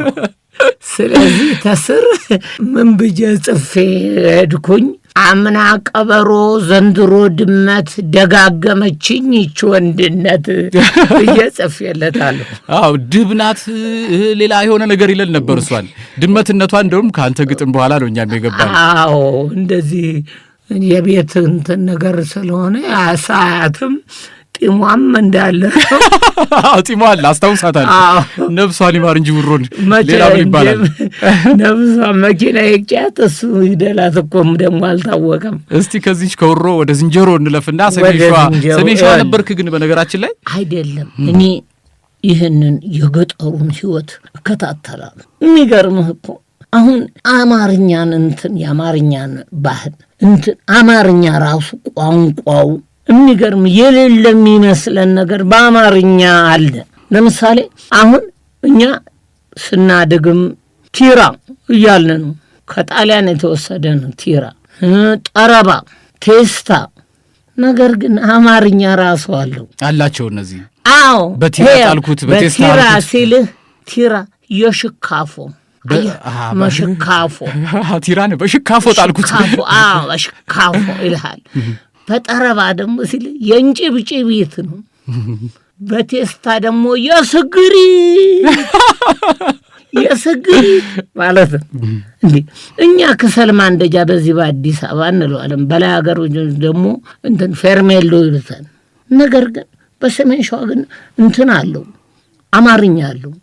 ስለዚህ ተስር ምን ብዬ ጽፌ ሄድኩኝ። አምና ቀበሮ ዘንድሮ ድመት ደጋገመችኝ ይች ወንድነት ብዬ ጽፌለታለሁ። አዎ ድብ ናት ሌላ የሆነ ነገር ይለን ነበር። እሷን ድመትነቷ እንደውም ከአንተ ግጥም በኋላ ነው እኛም የገባን። አዎ እንደዚህ የቤት እንትን ነገር ስለሆነ ሳያትም ጢሟም እንዳለ። ጢሟ አለ፣ አስታውሳታለሁ። ነብሷን ይማር እንጂ ውሮን ሌላ ምን ይባላል? ነብሷ መኪና ይቅጫት እሱ ይደላት እኮም ደግሞ አልታወቀም። እስቲ ከዚች ከውሮ ወደ ዝንጀሮ እንለፍና ሰሜን ሸዋ፣ ሰሜን ሸዋ ነበርክ ግን በነገራችን ላይ? አይደለም፣ እኔ ይህንን የገጠሩን ሕይወት እከታተላለሁ። የሚገርምህ እኮ አሁን አማርኛን እንትን የአማርኛን ባህል እንትን አማርኛ ራሱ ቋንቋው የሚገርም የሌለ የሚመስለን ነገር በአማርኛ አለ። ለምሳሌ አሁን እኛ ስናድግም ቲራ እያልን ነው። ከጣሊያን የተወሰደ ነው ቲራ፣ ጠረባ፣ ቴስታ። ነገር ግን አማርኛ ራሱ አለው። አላቸው እነዚህ። አዎ በቲራ ጣልኩት፣ በቴስታ በቲራ ሲልህ ቲራ የሽካፎ መሽካፎ ቲራ ነው። በሽካፎ ጣልኩት። አዎ በሽካፎ ይልሃል። በጠረባ ደግሞ ሲል የእንጭብጭቢት ነው። በቴስታ ደግሞ የስግሪ የስግሪ ማለት ነው። እንዴ እኛ ከሰል ማንደጃ በዚህ በአዲስ አበባ እንለዋለን። በላይ ሀገር ደግሞ እንትን ፌርሜሎ ይሉታል። ነገር ግን በሰሜን ሸዋ ግን እንትን አለው፣ አማርኛ አለው።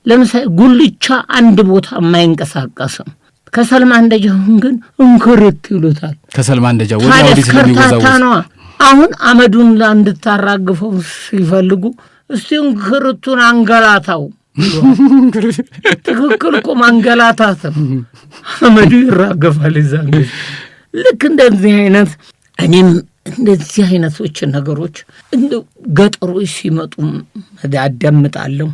ለምሳሌ ጉልቻ አንድ ቦታ የማይንቀሳቀስም፣ ከሰል ማንደጃውን ግን እንክርት ይሉታል። ከሰል ማንደጃ ወዲያ ወዲህ ስለሚወዛወዝ ነዋ። አሁን አመዱን እንድታራግፈው ሲፈልጉ እስቲ እንክርቱን አንገላታው። ትክክል እኮ ማንገላታትም አመዱ ይራገፋል። እዛ ጊዜ ልክ እንደዚህ አይነት እኔም እንደዚህ አይነቶችን ነገሮች እንደ ገጠሮች ሲመጡ አዳምጣለሁ።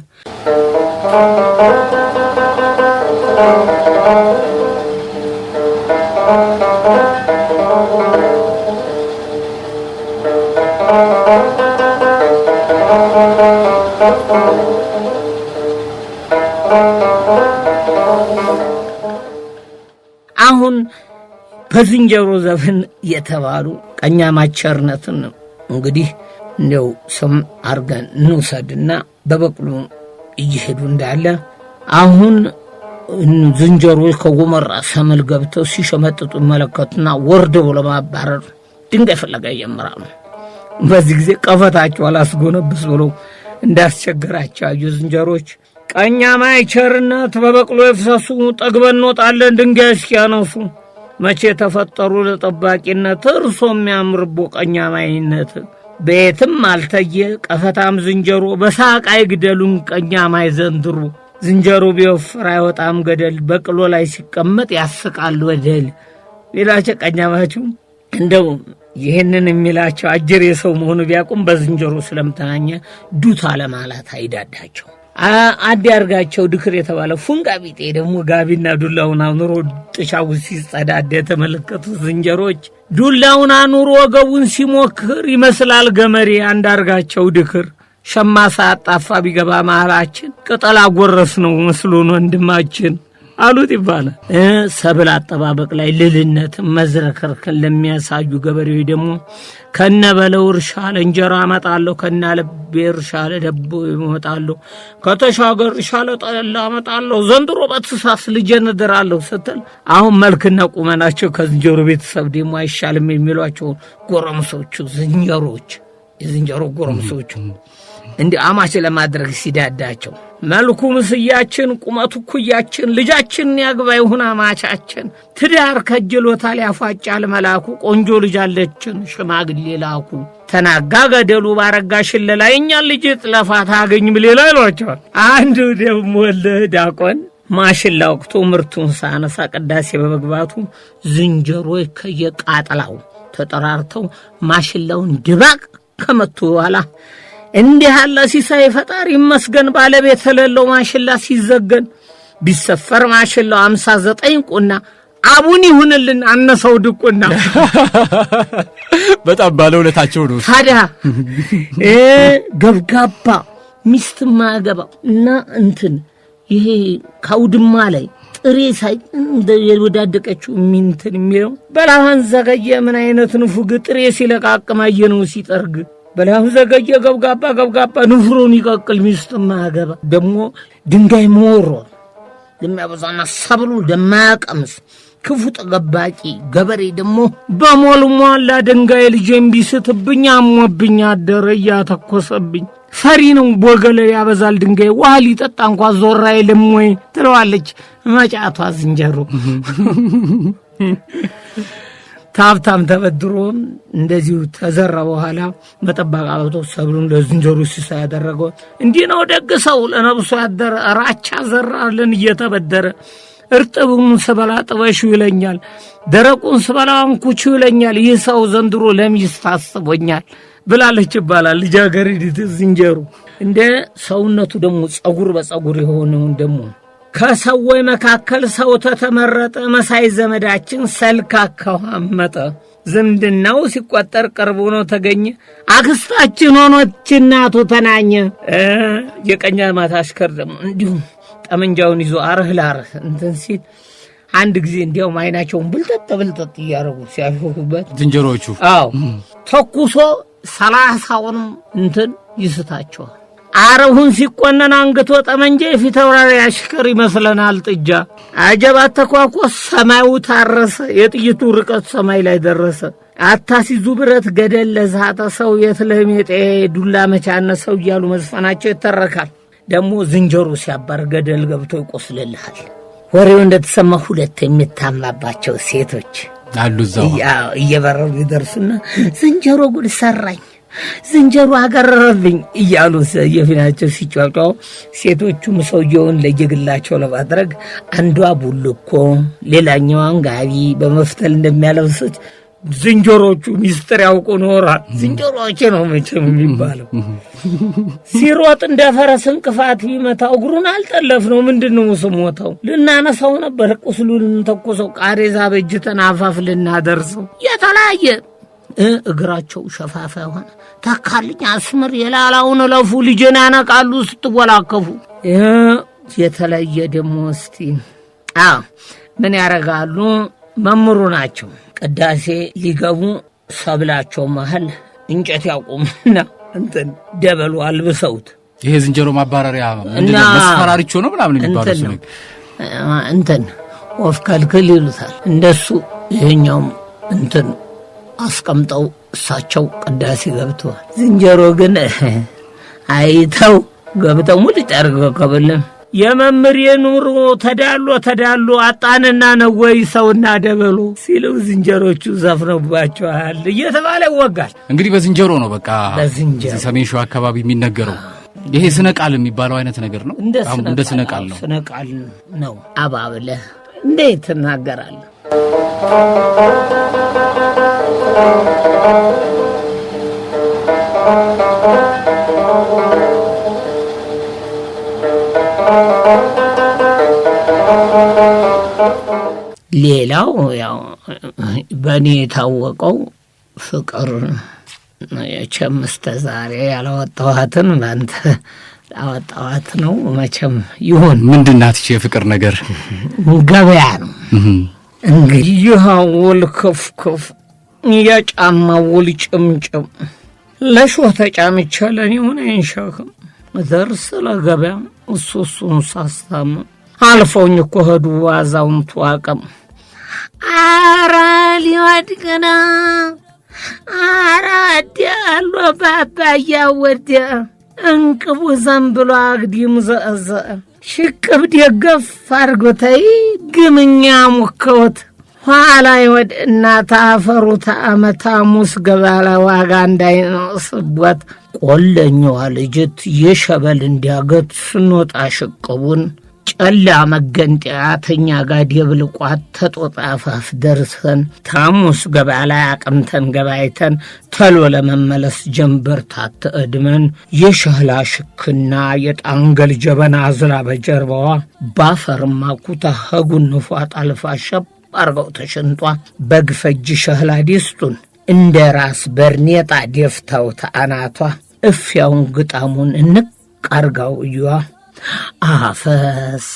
አሁን በዝንጀሮ ዘፈን የተባሉ ቀኛማቸርነትን እንግዲህ እንደው ስም አርገን እንውሰድና በበቅሎ እየሄዱ እንዳለ አሁን ዝንጀሮች ከጎመራ ሰመል ገብተው ሲሸመጥጡ ይመለከቱና ወርደው ለማባረር ድንጋይ ፍለጋ ይጀምራሉ። በዚህ ጊዜ ቀፈታቸው አላስጎነብስ ብሎ እንዳስቸገራቸው አዩ ዝንጀሮች። ቀኛማይ ቸርነት በበቅሎ ይፍሰሱ፣ ጠግበን እንወጣለን ድንጋይ እስኪያነሱ፣ መቼ ተፈጠሩ ለጠባቂነት፣ እርሶ የሚያምርቦ ቀኛማይነት፣ በየትም አልተየ ቀፈታም ዝንጀሮ፣ በሳቅ አይግደሉን ቀኛማይ ዘንድሮ፣ ዝንጀሮ ቢወፍር አይወጣም ገደል፣ በቅሎ ላይ ሲቀመጥ ያስቃል ወደል ቢላቸው ቀኛማቹ እንደው ይህንን የሚላቸው አጅሬ ሰው መሆኑ ቢያውቁም በዝንጀሮ ስለምተናኘ ዱታ ለማላት አይዳዳቸው። አዲ አርጋቸው ድክር የተባለ ፉንጋ ቢጤ ደግሞ ጋቢና ዱላውን አኑሮ ጥሻው ሲጸዳዳ የተመለከቱ ዝንጀሮች ዱላውን አኑሮ ወገቡን ሲሞክር ይመስላል ገመሬ አንዳርጋቸው ድክር፣ ሸማ ሳያጣፋ ቢገባ መሃላችን ቅጠል አጎረስ ነው መስሎን ወንድማችን አሉት ይባላል። ሰብል አጠባበቅ ላይ ልልነት መዝረክርክን ለሚያሳዩ ገበሬዎች ደግሞ ከነበለው እርሻ ለእንጀራ አመጣለሁ፣ ከናለቤ እርሻ ለደቦ እመጣለሁ፣ ከተሻገር እርሻ ለጠላ አመጣለሁ፣ ዘንድሮ በትሳስ ልጄን እድራለሁ ስትል አሁን መልክና ቁመናቸው ከዝንጀሮ ቤተሰብ ደግሞ አይሻልም የሚሏቸው ጎረምሶቹ ዝንጀሮች የዝንጀሮ ጎረምሶቹ እንዲህ አማች ለማድረግ ሲዳዳቸው መልኩ ምስያችን ቁመቱ ኩያችን ልጃችን ያግባ ይሁን አማቻችን ትዳር ከጅሎታል ያፏጫል መላኩ ቆንጆ ልጅ አለችን ሽማግሌ ላኩ ተናጋ ገደሉ ባረጋ ሽለላ የእኛን ልጅ ጥለፋት አገኝም ሌላ ይሏቸዋል። አንዱ ደግሞ ዲያቆን ማሽላ ወቅቶ ምርቱን ሳነሳ ቅዳሴ በመግባቱ ዝንጀሮች ከየቃጠላው ተጠራርተው ማሽላውን ድባቅ ከመቱ በኋላ እንዲህ ያለ ሲሳይ ፈጣሪ ይመስገን፣ ባለቤት የሌለው ማሽላ ሲዘገን ቢሰፈር ማሽላው 59 ቁና አቡን ይሁንልን አነሰው ድቁና። በጣም ባለውለታቸው ነው። ታዲያ ገብጋባ ሚስት ማገባ እና እንትን ይሄ ካውድማ ላይ ጥሬ ሳይ እንደ የወዳደቀችው እንትን የሚለው በላሃን ዘገየ ምን አይነት ንፉግ ጥሬ ሲለቃቅም አየነው ሲጠርግ በላሁን ዘገየ ገብጋባ ገብጋባ ንፍሮን ይቀቅል ሚስት ማገባ ደግሞ ድንጋይ መወርወር የሚያበዛና ሰብሉ ደማያቀምስ ክፉ ተገባቂ ገበሬ ደግሞ በሞልሟላ ድንጋይ ልጄን ቢስትብኝ አሞብኝ አደረ እያተኮሰብኝ ፈሪ ነው ቦገለ ያበዛል ድንጋይ ውሃ ሊጠጣ እንኳ ዞር አይልም ወይ ትለዋለች መጫቷ ዝንጀሮ። ታብታም ተበድሮ እንደዚሁ ተዘራ በኋላ መጠበቅ አብቶ ሰብሉን ለዝንጀሮ ሲሳይ ያደረገው እንዲህ ነው። ደግ ሰው ለነብሱ ያደረ ራቻ ዘራልን እየተበደረ እርጥቡን ስበላ ጥበሹ ይለኛል፣ ደረቁን ስበላ አንኩቹ ይለኛል። ይህ ሰው ዘንድሮ ለሚስት አስቦኛል ብላለች ይባላል ልጃገረዲት ዝንጀሮ። እንደ ሰውነቱ ደግሞ ጸጉር በጸጉር የሆነውን ደግሞ ከሰዎች መካከል ሰው ተተመረጠ መሳይ ዘመዳችን ሰልካካው አመጠ ዝምድናው ሲቆጠር ቅርቡ ነው ተገኘ አክስታችን ሆኖች እናቱ ተናኘ። የቀኛ ማታ አሽከር ደግሞ እንዲሁም ጠመንጃውን ይዞ አርህ ላርህ እንትን ሲል አንድ ጊዜ እንዲያውም አይናቸውን ብልጠጥ ብልጠጥ እያደረጉ ሲያሾፉበት ዝንጀሮዎቹ አዎ ተኩሶ 30ውንም እንትን ይስታቸዋል። አረሁን ሲቆነን አንግቶ ጠመንጃ የፊት አውራሪ አሽከር ይመስለናል ጥጃ። አጀብ አተኳኮስ ሰማዩ ታረሰ፣ የጥይቱ ርቀት ሰማይ ላይ ደረሰ። አታሲዙ ብረት ገደል ለዛተ ሰው የትለሜጤ ዱላ መቻነ ሰው እያሉ መዝፈናቸው ይተረካል። ደግሞ ዝንጀሮ ሲያባር ገደል ገብቶ ይቆስልልሃል። ወሬው እንደተሰማ ሁለት የሚታማባቸው ሴቶች አሉ እዛው እየበረሩ ይደርሱና ዝንጀሮ ጉድ ሰራኝ ዝንጀሮ አገረረብኝ እያሉ የፊናቸው ሲጫጫው ሴቶቹም ሰውየውን ለየግላቸው ለማድረግ አንዷ ቡልኮ ሌላኛዋን ጋቢ በመፍተል እንደሚያለብሱት ዝንጀሮቹ ሚስጥር ያውቁ ኖሯል። ዝንጀሮዎች ነው መቼም የሚባለው። ሲሮጥ እንደ ፈረስ እንቅፋት ቢመታው እግሩን አልጠለፍ ነው ምንድነው ስሞታው ልናነሳው ነበር ቁስሉን ልንተኩሰው ቃሬዛ በእጅተን አፋፍ ልናደርሰው የተለያየ እግራቸው ሸፋፋ ሆነ። ተካልኝ አስምር የላላውን እለፉ ልጄን ያነቃሉ ስትወላከፉ። የተለየ ደግሞ እስቲ ምን ያረጋሉ? መምሩ ናቸው። ቅዳሴ ሊገቡ ሰብላቸው መሃል እንጨት ያቆሙና እንትን ደበሉ አልብሰውት ይሄ ዝንጀሮ ማባረሪያ ምንድነው? መስፈራሪቾ ነው ምናምን የሚባለው እንትን ወፍ ከልክል ይሉታል። እንደሱ ይሄኛውም እንትን አስቀምጠው እሳቸው ቅዳሴ ገብተዋል። ዝንጀሮ ግን አይተው ገብተው ሙልጭ አድርገው ከበለም የመምህር የኑሮ ተዳሎ ተዳሎ አጣንና ነው ወይ ሰውና ደበሎ ሲሉ ዝንጀሮቹ ዘፍነውባቸዋል እየተባለ ይወጋል። እንግዲህ በዝንጀሮ ነው በቃ በዝንጀሮ ሰሜን ሸዋ አካባቢ የሚነገረው ይሄ ስነ ቃል የሚባለው አይነት ነገር ነው። እንደ ስነ ቃል ነው። ስነ ቃል ነው። አባብለህ እንዴት ትናገራለህ? ሌላው ያው በእኔ የታወቀው ፍቅር መቼም እስከ ዛሬ ያላወጣኋትን በአንተ አወጣኋት ነው። መቼም ይሁን ምንድን ናት ይቺ የፍቅር ነገር? ገበያ ነው እንግዲህ። ይኸውል ክፍክፍ የጫማ ውል ጭምጭም ለሾህ ተጫምቼ ለእኔ ሆነ ሸክም ደርስ ለገበያ እሱ እሱን ሳስታምም አልፈውኝ እኮ ሄዱ አዛውንቱ አቅም አረ ሊወድቅ ነው አረ አሎ ባባያ ወዲያ እንቅቡ ዘንብሎ አግዲም ዘእዘእ ሽቅብ ደገፍ አርጎተይ ግምኛ ሙከውት ኋላ ይወድእና ታፈሩ ተአመታ ሙስ ገበያ ላይ ዋጋ እንዳይነስበት ቆለኛዋ ልጅት የሸበል እንዲያገት ስንወጣ ሽቅቡን ጨላ መገንጠያ ተኛ ጋር ደብልቋት ተጦጣ አፋፍ ደርሰን ታሙስ ገበያ ላይ አቅምተን ገበያይተን ተሎ ለመመለስ ጀንበር ታትእድመን የሸህላ ሽክና የጣንገል ጀበና አዝላ በጀርባዋ ባፈርማ ኩታ ኸጉንፏ ጣልፋ ሸብ አርገው ተሸንጧ በግፈጅ ሸህላ ዲስቱን እንደ ራስ በርኔጣ ደፍታው ተአናቷ እፍያውን ግጣሙን እንቅ አርጋው እዩዋ አፈስ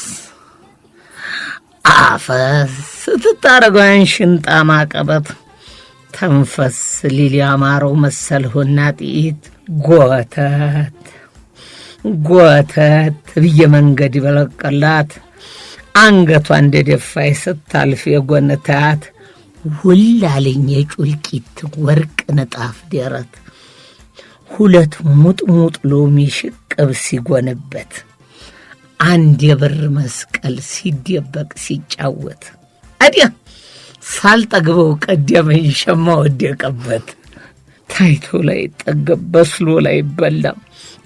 አፈስ ስትታረገው ሽንጣ ማቀበት ተንፈስ ሊል ያማረው መሰልሁና ጥይት ጎተት ጎተት ብዬ መንገድ በለቀላት አንገቷ እንደ ደፋይ ስታልፍ የጎንታት ውላልኝ የጩልቂት ወርቅ ንጣፍ ደረት ሁለት ሙጥሙጥ ሎሚ ሽቅብ ሲጎንበት አንድ የብር መስቀል ሲደበቅ ሲጫወት አዲያ ሳልጠግበው ቀደመኝ ሸማ ወደቀበት ታይቶ ላይ ጠገብ በስሎ ላይ በላ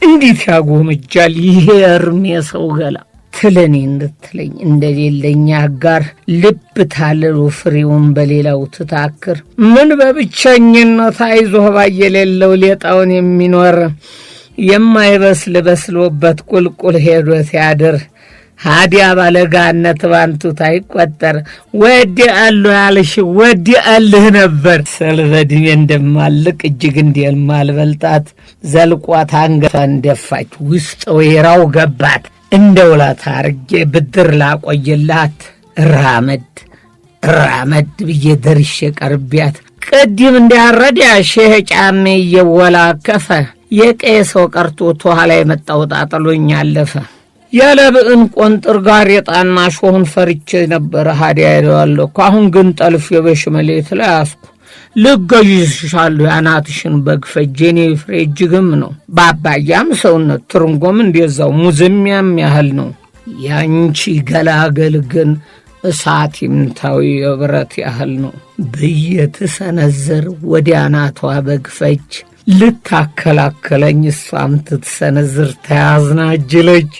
እንዴት ያጎምጃል ይሄ እርሜ ሰው ገላ ትለኔ እንድትለኝ እንደሌለኛ አጋር ልብ ታልሎ ፍሬውን በሌላው ትታክር ምን በብቸኝነት አይዞህ ባይ የሌለው ሌጣውን የሚኖር የማይበስል በስሎበት ቁልቁል ሄዶ ሲያድር ሃዲያ ባለጋነት ባንቱ ታይቆጠር ወዲ አሉ ያልሽ ወዲ አልህ ነበር ስል በድሜ እንደማልቅ እጅግ እንደማልበልጣት ዘልቋት አንገቷን ደፋች ውስጥ ወይራው ገባት እንደ ውለታ አርጌ ብድር ላቆይላት ራመድ ራመድ ብዬ ደርሼ ቀርቢያት ቅድም እንዳረዳ ሼህ ጫሜ እየወላከፈ የቀየ ሰው ቀርቶ ተኋላ የመጣው ጣጥሎኝ አለፈ። የለብዕን ቆንጥር ጋሬጣና ሾሁን ፈርቼ ነበረ ሃዲያ ሄደዋለሁ። አሁን ግን ጠልፌ በሽመሌት ላይ አስኩ ልገዥሻለሁ ያናትሽን በግ ፈጄ እኔ ፍሬ እጅግም ነው ባባያም ሰውነት ትርንጎም እንደዛው ሙዝሚያም ያህል ነው። ያንቺ ገላገል ግን እሳት ይምታዊ የብረት ያህል ነው ብዬ ትሰነዝር ወዲያ አናቷ በግ ፈጅ ልታከላከለኝ እሷም ትትሰነዝር ተያዝና እጅ ለእጅ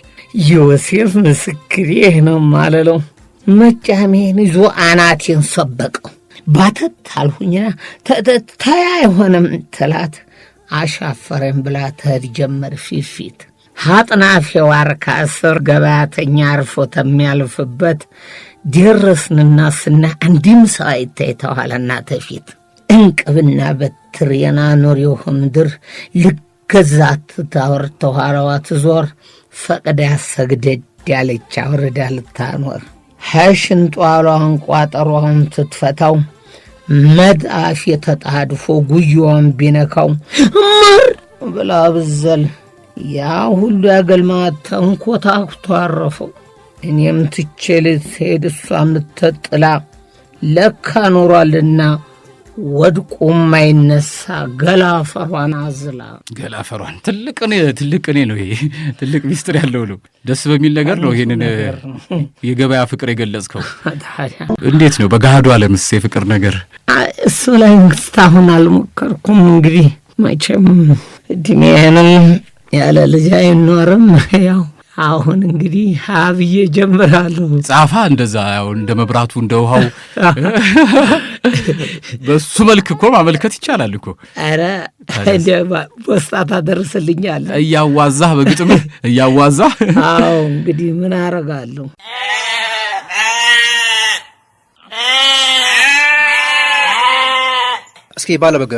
ዮሴፍ ምስክሬ ነው ማለለው መጫሜን ይዞ አናቴን ሰበቀው ባተት አልሁኝና ተያ አይሆንም ትላት አሻፈረኝ ብላ ትሄድ ጀመር ፊት ሀጥናፌ ዋርካ ስር ገበያተኛ አርፎ ተሚያልፍበት ደረስንና ስና አንድም ሰው አይታይ ተኋላና ተፊት እንቅብና በትር የናኖሬው ምድር ልገዛት ታወር ተኋላዋ ትዞር ፈቅዳ ሰግደድ ያለች አውርዳ ልታኖር ሐሽንጧሏን ቋጠሯን ትትፈታው መድአፍ የተጣድፎ ጉያዋን ቢነካው ምር ብላ ብዘል ያ ሁሉ ያገልማ ተንኮታኩቶ አረፈው። እኔም ትቼ ልትሄድ እሷም ልትጥላ ለካ ኖሯልና ወድቆ የማይነሳ ገላፈሯን አዝላ ገላፈሯን ትልቅ እኔ ነው ይሄ ትልቅ ሚስጥር ያለው ነው። ደስ በሚል ነገር ነው ይሄንን የገበያ ፍቅር የገለጽከው። እንዴት ነው በገሃዱ ዓለምስ የፍቅር ነገር? እሱ ላይ እስካሁን አልሞከርኩም። እንግዲህ መቼም እድሜንም ያለ ልጅ አይኖርም። ያው አሁን እንግዲህ ሀብዬ ጀምራለሁ። ጻፋ እንደዛ ያው እንደ መብራቱ እንደ ውሃው በሱ መልክ እኮ ማመልከት ይቻላል እኮ። ኧረ ፖስታ ታደርስልኛለህ እያዋዛህ በግጥም እያዋዛህ። አዎ እንግዲህ ምን አረጋለሁ። እስኪ ባለበግ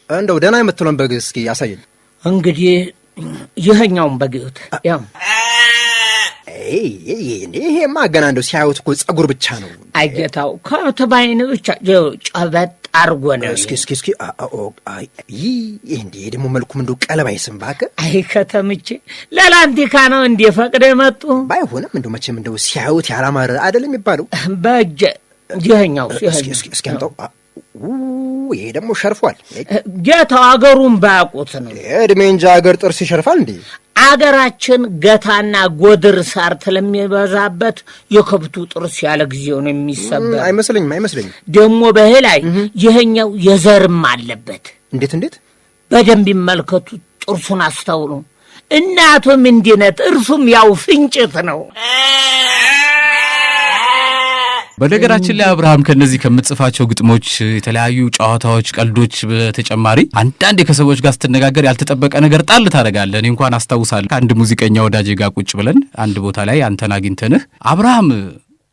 እንደው ደህና የምትለውን በግ እስኪ ያሳየኝ። እንግዲህ ይኸኛውን በግ ይሁት ያው ይሄማ ገና እንደው ሲያዩት እኮ ጸጉር ብቻ ነው። አየታው ከብት ባይን ብቻ ጨበጥ አርጎ ነው። እስኪ እስኪ እስኪ ይህ እንዴ ደግሞ መልኩም እንደው ቀለብ አይስም እባክህ። አይ ከተምቼ ለላንቲካ ነው እንዴ ፈቅደ መጡ። ባይሆንም እንደው መቼም እንደው ሲያዩት ያላማረ አይደለም የሚባለው። በእጀ ይኸኛው እስኪ እስኪ እስኪ አምጣው። ይሄ ደግሞ ሸርፏል። ጌታው አገሩን ባያውቁት ነው። እድሜ እንጂ አገር ጥርስ ይሸርፋል እንዴ? አገራችን ገታና ጎድር ሳር ስለሚበዛበት የከብቱ ጥርስ ያለ ጊዜው ነው የሚሰበር። አይመስለኝም፣ አይመስለኝም። ደግሞ በህ ላይ ይሄኛው የዘርም አለበት። እንዴት እንዴት? በደንብ ይመልከቱ፣ ጥርሱን አስተውሉ። እናቱም እንዲነት እርሱም ያው ፍንጭት ነው። በነገራችን ላይ አብርሃም፣ ከነዚህ ከምትጽፋቸው ግጥሞች፣ የተለያዩ ጨዋታዎች፣ ቀልዶች በተጨማሪ አንዳንዴ ከሰዎች ጋር ስትነጋገር ያልተጠበቀ ነገር ጣል ታደርጋለህ። እኔ እንኳን አስታውሳለሁ፣ ከአንድ ሙዚቀኛ ወዳጄ ጋር ቁጭ ብለን አንድ ቦታ ላይ አንተን አግኝተንህ አብርሃም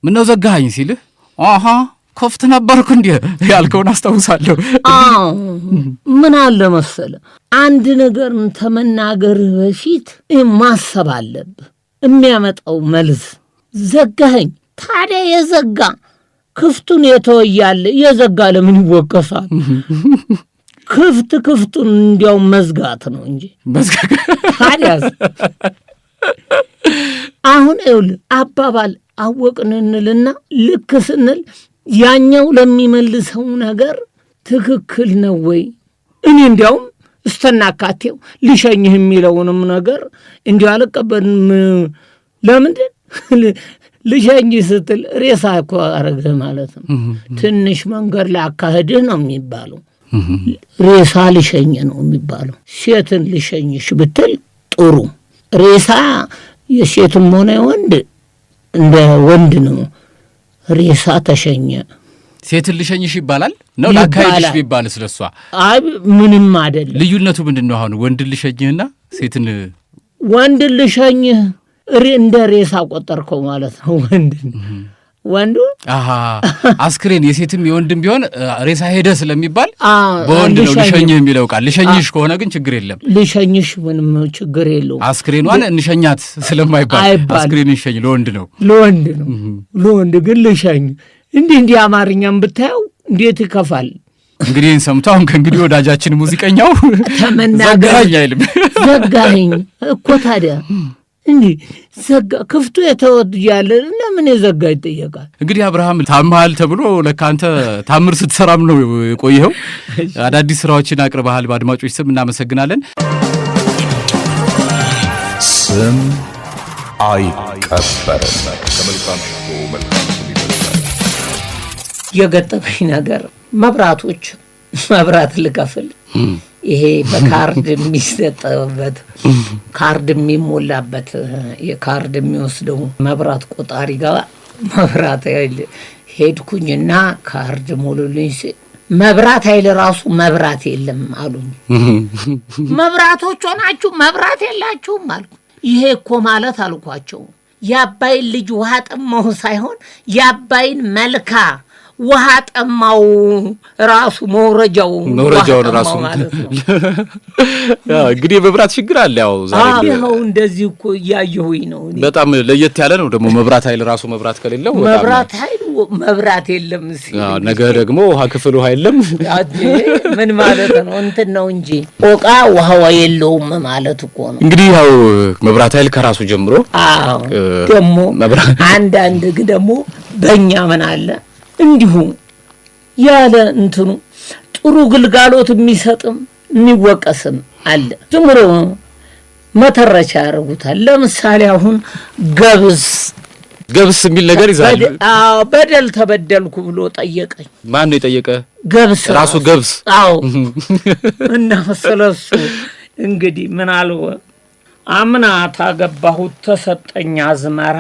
ምነው ዘጋኸኝ ሲልህ አሃ ክፍት ነበርኩ እንዲህ ያልከውን አስታውሳለሁ። አዎ፣ ምን አለ መሰለ፣ አንድ ነገር ከመናገርህ በፊት ማሰብ አለብህ። የሚያመጣው መልስ ዘጋኸኝ። ታዲያ የዘጋ ክፍቱን የተወያለ የዘጋ ለምን ይወቀሳል? ክፍት ክፍቱን እንዲያውም መዝጋት ነው እንጂ። ታዲያስ አሁን ይኸውልህ፣ አባባል አወቅን እንልና ልክ ስንል ያኛው ለሚመልሰው ነገር ትክክል ነው ወይ? እኔ እንዲያውም እስተናካቴው ልሸኝህ የሚለውንም ነገር እንዲሁ አልቀበልም። ለምንድን ልሸኝህ ስትል ሬሳ እኮ አረግህ ማለት ነው። ትንሽ መንገድ ላይ አካሄድህ ነው የሚባለው። ሬሳ ልሸኝ ነው የሚባለው። ሴትን ልሸኝሽ ብትል ጥሩ። ሬሳ የሴትም ሆነ ወንድ እንደ ወንድ ነው። ሬሳ ተሸኘ። ሴትን ልሸኝሽ ይባላል ነው ላካሄድሽ ቢባል ስለሷ? አይ፣ ምንም አይደለም። ልዩነቱ ምንድን ነው? አሁን ወንድን ልሸኝህና ሴትን ወንድን ልሸኝህ እንደ ሬሳ ቆጠርከው ማለት ነው። ወንድን ወንዱ አሃ፣ አስክሬን የሴትም የወንድም ቢሆን ሬሳ ሄደ ስለሚባል በወንድ ነው ልሸኝህ የሚለው ቃል። ልሸኝሽ ከሆነ ግን ችግር የለም። ልሸኝሽ ምንም ችግር የለውም። አስክሬኗን እንሸኛት ስለማይባል አስክሬን እንሸኝ ለወንድ ነው። ለወንድ ነው። ለወንድ ግን ልሸኝ እንዲህ እንዲህ አማርኛም ብታየው እንዴት ይከፋል። እንግዲህ ይህን ሰምቶ አሁን ከእንግዲህ ወዳጃችን ሙዚቀኛው ዘጋኸኝ አይልም። ዘጋኸኝ እኮ ታዲያ እንዲህ ዘጋ ክፍቱ የተወድ እያለ ለምን የዘጋ ይጠየቃል? እንግዲህ አብርሃም፣ ታምሃል ተብሎ ለካ አንተ ታምር ስትሰራም ነው የቆየኸው። አዳዲስ ስራዎችን አቅርበሃል። በአድማጮች ስም እናመሰግናለን። ስም አይቀበርም። ከመልካም ሽቶ መልካም ስም ይበልጣል። የገጠመኝ ነገር መብራቶች መብራት ልከፍል ይሄ በካርድ የሚሰጥበት ካርድ የሚሞላበት የካርድ የሚወስደው መብራት ቆጣሪ ጋር መብራት ኃይል ሄድኩኝና ካርድ ሙሉልኝ ሲል መብራት ኃይል ራሱ መብራት የለም አሉኝ። መብራቶች ሆናችሁ መብራት የላችሁም አልኩ። ይሄ እኮ ማለት አልኳቸው የአባይን ልጅ ውሃ ጠማው ሳይሆን የአባይን መልካ ውሃ ጠማው፣ ራሱ መውረጃው መውረጃውን ውሃ ራሱ ጠማው ማለት ነው። እንግዲህ የመብራት ችግር አለ። ያው ዛሬ ይኸው እንደዚህ እኮ እያየሁኝ ነው እኔ። በጣም ለየት ያለ ነው ደግሞ መብራት ኃይል ራሱ መብራት ከሌለው በጣም መብራት ኃይል መብራት የለም ሲል ነገ ደግሞ ውሃ ክፍል ውሃ የለም። አዴ፣ ምን ማለት ነው? እንትን ነው እንጂ ቆቃ ውሃዋ የለውም ማለት እኮ ነው። እንግዲህ ያው መብራት ኃይል ከራሱ ጀምሮ አዎ፣ ደግሞ መብራት አንዳንድ ደግሞ በእኛ ምን አለ እንዲሁ ያለ እንትኑ ጥሩ ግልጋሎት የሚሰጥም የሚወቀስም አለ። ዝም ብሎ መተረቻ ያደርጉታል። ለምሳሌ አሁን ገብስ ገብስ የሚል ነገር ይዛል። አዎ፣ በደል ተበደልኩ ብሎ ጠየቀኝ። ማን ነው የጠየቀ? ገብስ። ራሱ ገብስ። አዎ፣ እና ስለሱ እንግዲህ ምን አልወ አምና ታገባሁት ተሰጠኝ አዝመራ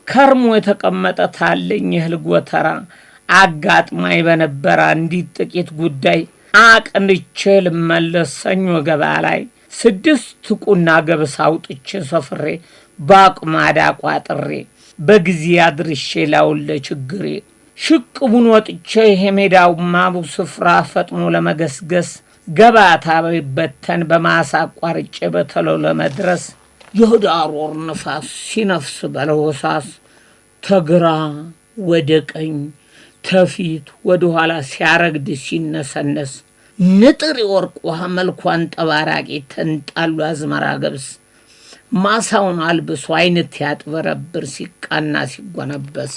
ከርሞ የተቀመጠ ታለኝ እህል ጎተራ አጋጥማኝ በነበረ አንዲት ጥቂት ጉዳይ አቅንቼ ልመለስ ሰኞ ገበያ ላይ 6 ቁና ገብስ አውጥቼ ሰፍሬ ባቁማዳ ቋጥሬ በጊዜ አድርሼ ላውል ለችግሬ ሽቅቡን ወጥቼ ይሄ ሜዳውማ ስፍራ ፈጥኖ ለመገስገስ ገባታ በተን በማሳ አቋርጬ በተለው ለመድረስ የህዳር ወር ንፋስ ሲነፍስ በለሆሳስ ተግራ ወደ ቀኝ ተፊት ወደ ኋላ ሲያረግድ ሲነሰነስ ንጥር የወርቅ ውሃ መልኳ አንጠባራቂ ተንጣሉ አዝመራ ገብስ ማሳውን አልብሶ አይነት ያጥበረብር ሲቃና ሲጎነበስ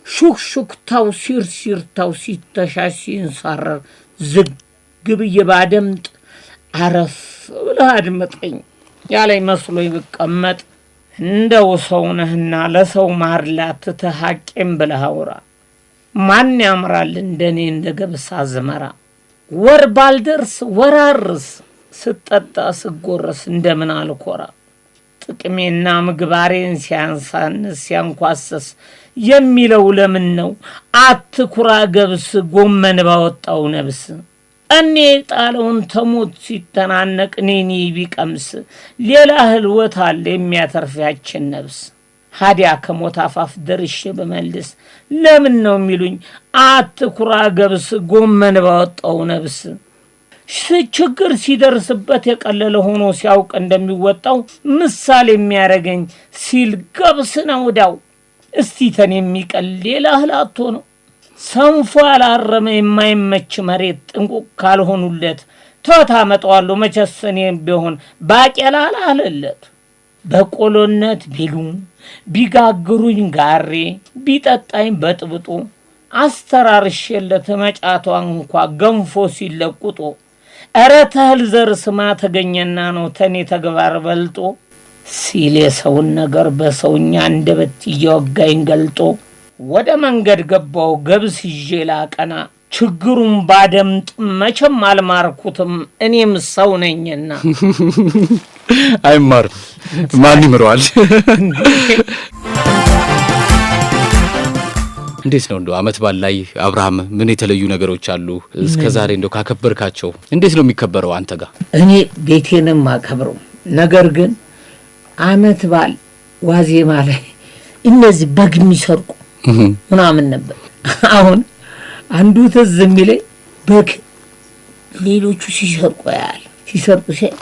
ሹክሹክታው ሲርሲርታው ሲተሻሽ ሲንሳረር ዝግ ብዬ ባደምጥ አረፍ ብለህ አድምጠኝ ያለኝ መስሎኝ ብቀመጥ እንደው ሰው ነህና ለሰው ማርላት ትተህ ሐቄም ብለህ አውራ። ማን ያምራል እንደኔ እንደ ገብስ አዝመራ? ወር ባልደርስ ወራርስ ስጠጣ ስጎረስ እንደምን አልኮራ? ጥቅሜና ምግባሬን ሲያንሳንስ ሲያንኳስስ የሚለው ለምን ነው? አትኩራ ገብስ ጎመን ባወጣው ነብስ። እኔ ጣለውን ተሞት ሲተናነቅ እኔኒ ቢቀምስ ሌላ ህልወት አለ የሚያተርፍ ያችን ነብስ። ሀዲያ ከሞት አፋፍ ደርሼ በመልስ ለምን ነው የሚሉኝ? አትኩራ ገብስ ጎመን ባወጣው ነብስ። ችግር ሲደርስበት የቀለለ ሆኖ ሲያውቅ እንደሚወጣው ምሳሌ የሚያደርገኝ ሲል ገብስ ነው እዳው። እስቲ ተን የሚቀል ሌላ እህል አጥቶ ነው። ሰንፎ ያላረመ የማይመች መሬት ጥንቁቅ ካልሆኑለት ተወት አመጣዋለሁ መቼስ እኔም ቢሆን ባቄላ አላለለት። በቆሎነት ቢሉ ቢጋግሩኝ ጋሬ ቢጠጣኝ በጥብጦ አስተራርሼለት መጫቷ እንኳ ገንፎ ሲለቁጦ ኧረ ተህል ዘር ስማ ተገኘና ነው ተኔ ተግባር በልጦ ሲል የሰውን ነገር በሰውኛ አንደበት እየወጋኝ ገልጦ ወደ መንገድ ገባው ገብስ ይዤ ላቀና ችግሩን ባደምጥ መቼም አልማርኩትም እኔም ሰው ነኝና። አይማርም፣ ማን ይምረዋል? እንዴት ነው እንደው አመት በዓል ላይ አብርሃም ምን የተለዩ ነገሮች አሉ? እስከ ዛሬ እንደው ካከበርካቸው እንዴት ነው የሚከበረው አንተ ጋር? እኔ ቤቴንም አከብረው፣ ነገር ግን አመት በዓል ዋዜማ ላይ እነዚህ በግ የሚሰርቁ ምናምን ነበር። አሁን አንዱ ትዝ የሚለኝ በግ ሌሎቹ ሲሰርቁ ያያል። ሲሰርቁ ሲያይ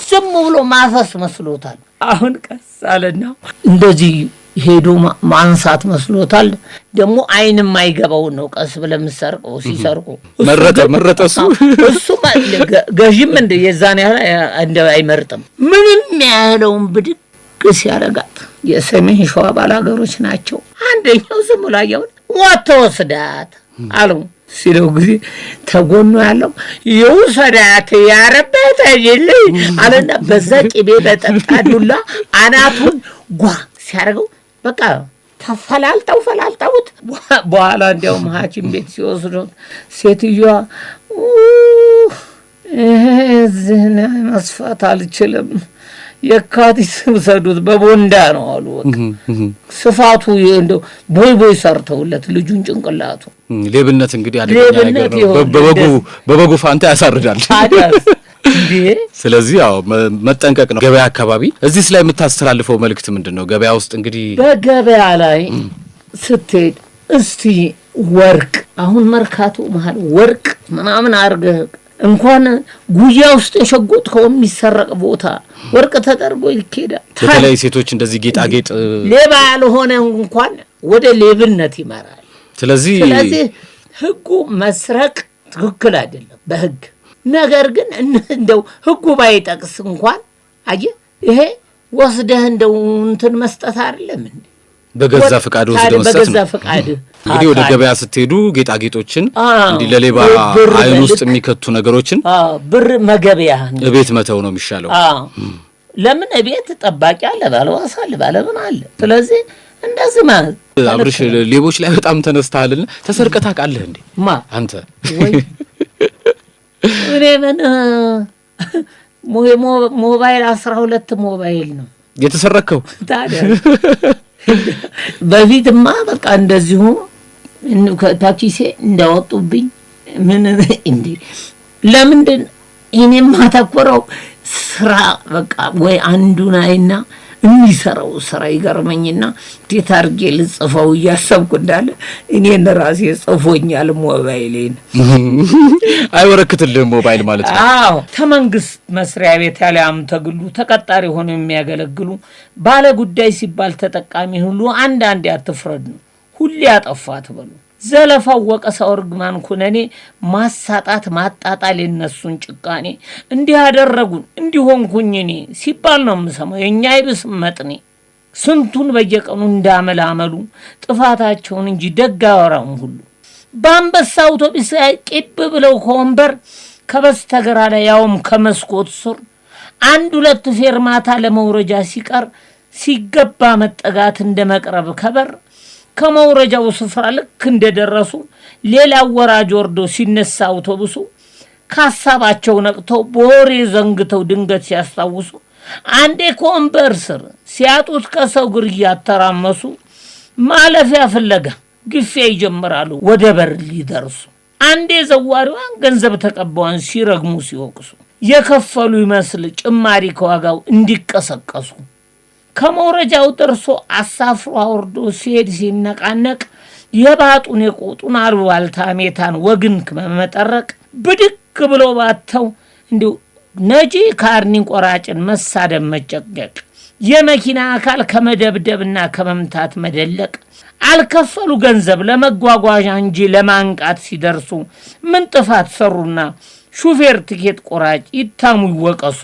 ዝም ብሎ ማፈስ መስሎታል። አሁን ቀስ አለና እንደዚህ ሄዶ ማንሳት መስሎታል። ደግሞ አይን የማይገባው ነው ቀስ ብለህ የምትሰርቀው ሲሰርቁ። መረጠ መረጠ እሱ እሱ ገዥም እንደ የዛን ያህል እንደ አይመርጥም። ምንም ያህለውን ብድግ ሲያደርጋት የሰሜን ሸዋ ባላገሮች ናቸው። አንደኛው ዝም ብሎ አየውን ወጥተወስዳት አለው ሲለው ጊዜ ተጎኑ ያለው የውሰዳት ያረበት አይደል አለና በዛ ቅቤ በጠጣ ዱላ አናቱን ጓ ሲያደርገው በቃ ተፈላልጠው ፈላልጠውት በኋላ እንዲያውም ሐኪም ቤት ሲወስዱት ሴትዮዋ እዚህን መስፋት አልችልም፣ የካቲት ውሰዱት በቦንዳ ነው አሉ። በቃ ስፋቱ እንደው ቦይ ቦይ ሰርተውለት ልጁን ጭንቅላቱ። ሌብነት እንግዲህ አደገኛ ነገር ነው። በበጉ ፋንታ ያሳርዳል። ስለዚህ ያው መጠንቀቅ ነው። ገበያ አካባቢ እዚህ ላይ የምታስተላልፈው መልእክት ምንድን ነው? ገበያ ውስጥ እንግዲህ በገበያ ላይ ስትሄድ እስቲ ወርቅ አሁን መርካቶ መሀል ወርቅ ምናምን አድርገህ እንኳን ጉያ ውስጥ የሸጎጥከው የሚሰረቅ ቦታ ወርቅ ተጠርጎ ይኬዳል። በተለይ ሴቶች እንደዚህ ጌጣጌጥ ሌባ ያልሆነ እንኳን ወደ ሌብነት ይመራል። ስለዚህ ህጉ መስረቅ ትክክል አይደለም በህግ። ነገር ግን እንደው ህጉ ባይጠቅስ እንኳን አየህ ይሄ ወስደህ እንደው እንትን መስጠት አይደለም እንዴ? በገዛ ፈቃድ ወስደህ መስጠት በገዛ ፈቃድ። እንግዲህ ወደ ገበያ ስትሄዱ ጌጣጌጦችን እንዲህ ለሌባ አይን ውስጥ የሚከቱ ነገሮችን ብር መገበያ እቤት መተው ነው የሚሻለው። ለምን እቤት ጠባቂ አለ፣ ባለዋስ አለ፣ ባለምን አለ። ስለዚህ እንደዚህ ማለት አብርሽ ሌቦች ላይ በጣም ተነስተሃልና ተሰርቀህ ታውቃለህ እንዴ? ማ አንተ? እኔ ምን ሞባይል 12 ሞባይል ነው የተሰረከው። ታዲያ በፊትማ በቃ እንደዚሁ ታክሲ እንዳወጡብኝ ምን እንዴ ለምንድን እኔ ማተኮረው ስራ በቃ ወይ አንዱን አይና የሚሰራው ስራ ይገርመኝና እንዴት አድርጌ ልጽፈው እያሰብኩ እንዳለ እኔን ራሴ ጽፎኛል ሞባይሌን። አይወረክትልህም ሞባይል ማለት ነው። አዎ ከመንግስት መስሪያ ቤት ያለያም ተግሉ ተቀጣሪ ሆነው የሚያገለግሉ ባለ ጉዳይ ሲባል ተጠቃሚ ሁሉ አንዳንዴ አትፍረድ ነው፣ ሁሌ አጠፋ አትበሉ። ዘለፋው ወቀሳው እርግማን ኩነኔ ማሳጣት ማጣጣል የነሱን ጭቃኔ እንዲህ አደረጉን እንዲህ ሆንኩኝ እኔ ሲባል ነው የምሰማው። የእኛ አይብስም መጥኔ። ስንቱን በየቀኑ እንዳመላመሉ ጥፋታቸውን እንጂ ደግ አወራም ሁሉ። በአንበሳ አውቶቢስ ላይ ቂብ ብለው ከወንበር ከበስተግራ ላይ፣ ያውም ከመስኮት ስር፣ አንድ ሁለት ፌርማታ ለመውረጃ ሲቀር፣ ሲገባ መጠጋት እንደ መቅረብ ከበር፣ ከመውረጃው ስፍራ ልክ እንደደረሱ ሌላ ወራጅ ወርዶ ሲነሳ አውቶቡሱ፣ ከሀሳባቸው ነቅተው በወሬ ዘንግተው ድንገት ሲያስታውሱ፣ አንዴ ከወንበር ስር ሲያጡት ከሰው እግር እያተራመሱ ማለፊያ ፍለጋ ግፊያ ይጀምራሉ ወደ በር ሊደርሱ። አንዴ ዘዋሪዋን ገንዘብ ተቀባዋን ሲረግሙ ሲወቅሱ፣ የከፈሉ ይመስል ጭማሪ ከዋጋው እንዲቀሰቀሱ፣ ከመውረጃው ደርሶ አሳፍሮ አውርዶ ሲሄድ ሲነቃነቅ የባጡን የቆጡን አሉባልታ ሜታን ወግን በመጠረቅ ብድግ ብሎ ባተው እንዲሁ ነጂ ካርኒን ቆራጭን መሳደብ መጨቅጨቅ፣ የመኪና አካል ከመደብደብና ከመምታት መደለቅ፣ አልከፈሉ ገንዘብ ለመጓጓዣ እንጂ ለማንቃት ሲደርሱ ምን ጥፋት ሰሩና ሹፌር ትኬት ቆራጭ ይታሙ ይወቀሱ፣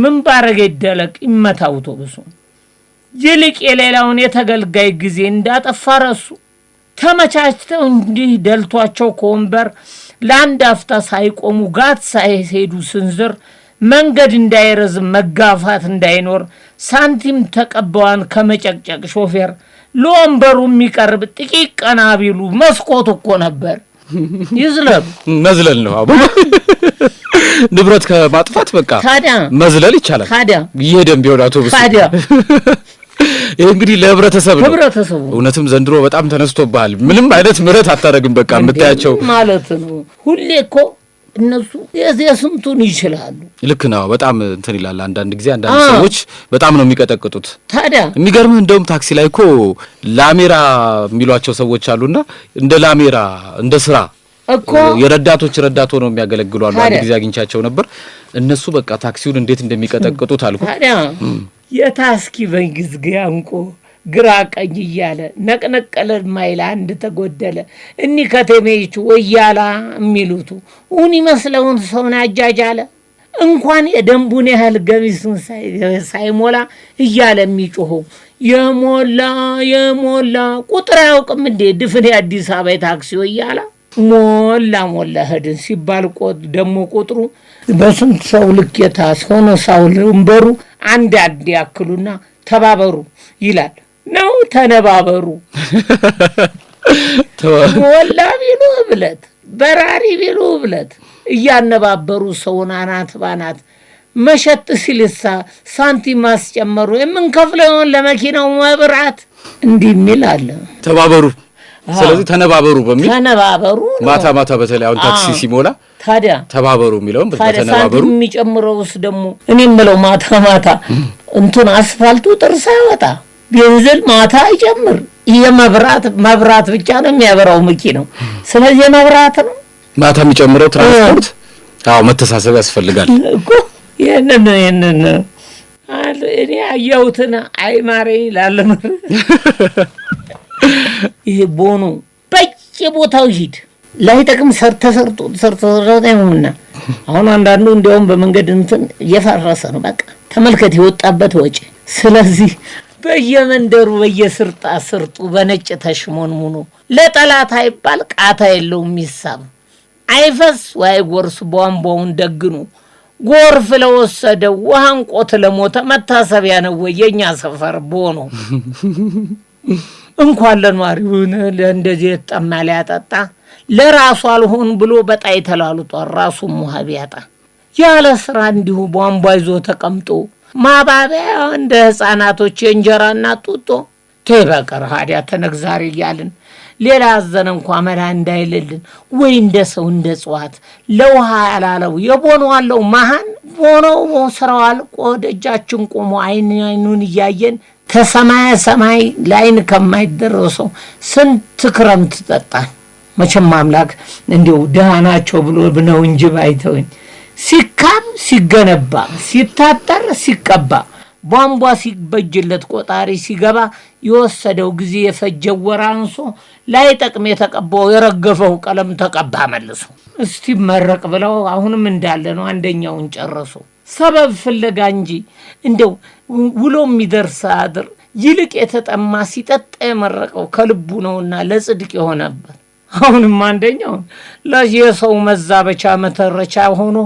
ምን ባረገ ይደለቅ ይመታ አውቶቡሱ። ይልቅ የሌላውን የተገልጋይ ጊዜ እንዳጠፋ ረሱ። ተመቻችተው እንዲህ ደልቷቸው ከወንበር ለአንድ አፍታ ሳይቆሙ ጋት ሳይሄዱ ስንዝር፣ መንገድ እንዳይረዝም መጋፋት እንዳይኖር ሳንቲም ተቀባዋን ከመጨቅጨቅ፣ ሾፌር ለወንበሩ የሚቀርብ ጥቂት ቀና ቢሉ መስኮት እኮ ነበር። ይዝለሉ። መዝለል ነው። አዎ፣ ንብረት ከማጥፋት በቃ ታዲያ መዝለል ይቻላል። ታዲያ እየሄደም ቢሆን አውቶቡስ ታዲያ ይህ እንግዲህ ለህብረተሰብ ነው። ህብረተሰቡ። እውነትም ዘንድሮ በጣም ተነስቶብሃል። ምንም አይነት ምህረት አታደርግም። በቃ የምታያቸው ማለት ነው። ሁሌ እኮ እነሱ የስንቱን ይችላሉ። ልክ ነው። በጣም እንትን ይላል። አንዳንድ ጊዜ አንዳንድ ሰዎች በጣም ነው የሚቀጠቅጡት። ታዲያ የሚገርምህ እንደውም ታክሲ ላይ እኮ ላሜራ የሚሏቸው ሰዎች አሉና እንደ ላሜራ እንደ ስራ እኮ የረዳቶች ረዳት ሆነው የሚያገለግሉ አሉ። አንድ ታዲያ ጊዜ አግኝቻቸው ነበር። እነሱ በቃ ታክሲውን እንዴት እንደሚቀጠቅጡት አልኩ። ታዲያ የታስኪ በንግዝግ አንቆ ግራ ቀኝ እያለ ነቅነቀለ ማይል አንድ ተጎደለ እኒ ከተሜይቱ ወያላ የሚሉቱ እውን ይመስለውን ሰውን አጃጃለ፣ እንኳን የደንቡን ያህል ገሚሱን ሳይሞላ እያለ የሚጮኸው የሞላ የሞላ ቁጥር አያውቅም እንዴ ድፍን የአዲስ አበባ የታክሲ ወያላ? ሞላ ሞላ ሄድን ሲባል ደግሞ ቁጥሩ በስንት ሰው ልኬታ ሆኖ ሳውል ወንበሩ አንድ አንድ ያክሉና ተባበሩ ይላል ነው፣ ተነባበሩ። ሞላ ቢሉ እብለት፣ በራሪ ቢሉ እብለት፣ እያነባበሩ ሰውን አናት ባናት መሸጥ ሲልሳ ሳንቲም ማስጨመሩ የምንከፍለውን ለመኪናው መብራት እንዲህ የሚል አለ። ተባበሩ። ስለዚህ ተነባበሩ በሚል ተነባበሩ ነው። ማታ ማታ በተለይ አሁን ታክሲ ሲሞላ ታዲያ ተባበሩ የሚለውን ታዲያ ተነባበሩ። ሳንቲም የሚጨምረውስ ደግሞ እኔ የምለው ማታ ማታ እንትን አስፋልቱ ጥርስ አያወጣ፣ ቤንዝል ማታ አይጨምር። የመብራት መብራት ብቻ ነው የሚያበራው መኪናው። ስለዚህ የመብራት ነው ማታ የሚጨምረው ትራንስፖርት። አዎ፣ መተሳሰብ ያስፈልጋል። እኮ ይህንን እኔ አየሁትን አይማረኝ ላለምር። ይሄ ቦኖ በየቦታው ሂድ ላይጠቅም ተሰርቶ ሰርቶ ይሁንና አሁን አንዳንዱ እንዲያውም በመንገድ እንትን እየፈረሰ ነው። በቃ ተመልከት የወጣበት ወጪ። ስለዚህ በየመንደሩ በየስርጣ ስርጡ በነጭ ተሽሞንሙኖ ለጠላት አይባል ቃታ የለውም የሚሳብ፣ አይፈስ ወይ ጎርስ ቧንቧውን ደግኖ፣ ጎርፍ ለወሰደው ውሃ እንቆት ለሞተ መታሰቢያ ነው ወይ የእኛ ሰፈር ቦኖ? እንኳን ለኗሪውን ለእንደዚህ የተጠማ ሊያጠጣ ለራሱ አልሆን ብሎ በጣይ ተላልጧል። ራሱም ውሃ ቢያጣ ያለ ስራ እንዲሁ ቧንቧ ይዞ ተቀምጦ ማባቢያ እንደ ህፃናቶች የእንጀራና ጡጦ። ተይ በቀር ሀዲያ ተነግዛሪ እያልን ሌላ ያዘነ እንኳ መላ እንዳይልልን ወይ እንደ ሰው እንደ እጽዋት ለውሃ ያላለው የቦኖ አለው መሀን ቦኖው ስራው አልቆ ደጃችን ቆሞ አይን አይኑን እያየን ከሰማየ ሰማይ ለአይን ከማይደረሰው ስንት ክረምት ጠጣን። መቼም አምላክ እንዲሁ ድሃ ናቸው ብሎ ነው እንጂ ባይተውኝ ሲካብ ሲገነባ ሲታጠር ሲቀባ ቧንቧ ሲበጅለት ቆጣሪ ሲገባ የወሰደው ጊዜ የፈጀው ወር አንሶ ላይጠቅም የተቀባው የረገፈው ቀለም ተቀባ መልሶ እስቲ መረቅ ብለው አሁንም እንዳለ ነው። አንደኛውን ጨረሱ። ሰበብ ፍለጋ እንጂ እንደው ውሎ የሚደርስ አድር ይልቅ የተጠማ ሲጠጣ የመረቀው ከልቡ ነውና ለጽድቅ የሆነበት። አሁንም አንደኛውን የሰው መዛበቻ መተረቻ ሆኖ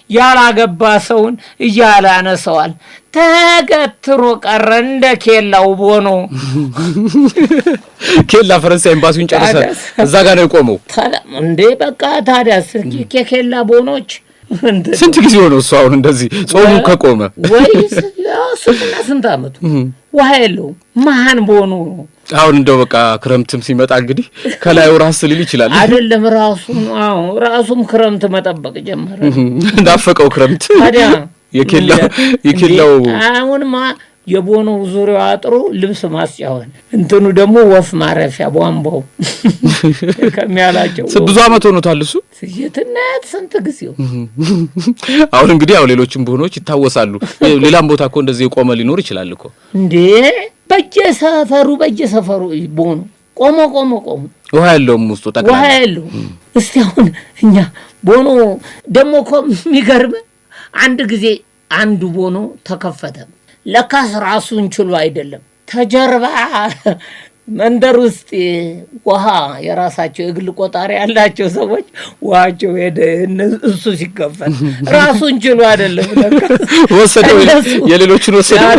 ያላገባ ሰውን እያለ ያነሰዋል። ተገትሮ ቀረ እንደ ኬላው ቦኖ። ኬላ ፈረንሳይ ኤምባሲውን ጨርሰ እዛ ጋር ነው የቆመው እንዴ። በቃ ታዲያስ የኬላ ቦኖች ስንት ጊዜ ሆነው እሱ አሁን እንደዚህ ጾሙ ከቆመ? ወይ ስንትና ስንት አመቱ ውሃ የለውም፣ መሀን ቦኖ ነው። አሁን እንደው በቃ ክረምትም ሲመጣ እንግዲህ ከላዩ ራስ ሊል ይችላል። አይደለም ራሱ፣ አዎ ራሱም ክረምት መጠበቅ ጀመረ። እንዳፈቀው ክረምት። ታዲያ የኬላው አሁንማ የቦኖ ዙሪያው አጥሩ ልብስ ማስጫ ሆነ። እንትኑ ደግሞ ወፍ ማረፊያ ቧንቧው ከሚያላቸው። ብዙ አመት ሆኖታል እሱ። የትናየት ስንት ጊዜው። አሁን እንግዲህ ያው ሌሎችም ቦኖች ይታወሳሉ። ሌላም ቦታ እኮ እንደዚህ የቆመ ሊኖር ይችላል እኮ። እንዴ በየሰፈሩ ቦኖ ቆሞ ቆሞ ቆሞ ውሃ የለውም ውስጡ ጠቅላላ። ውሃ የለውም። እስቲ አሁን እኛ ቦኖ ደግሞ እኮ የሚገርም አንድ ጊዜ አንዱ ቦኖ ተከፈተ። ለካስ ራሱን ችሎ አይደለም፣ ተጀርባ መንደር ውስጥ ውሃ የራሳቸው የግል ቆጣሪ ያላቸው ሰዎች ውሃቸው ሄደ። እሱ ሲከፈት ራሱን ችሎ አይደለም ወሰደው፣ የሌሎችን ወሰደው።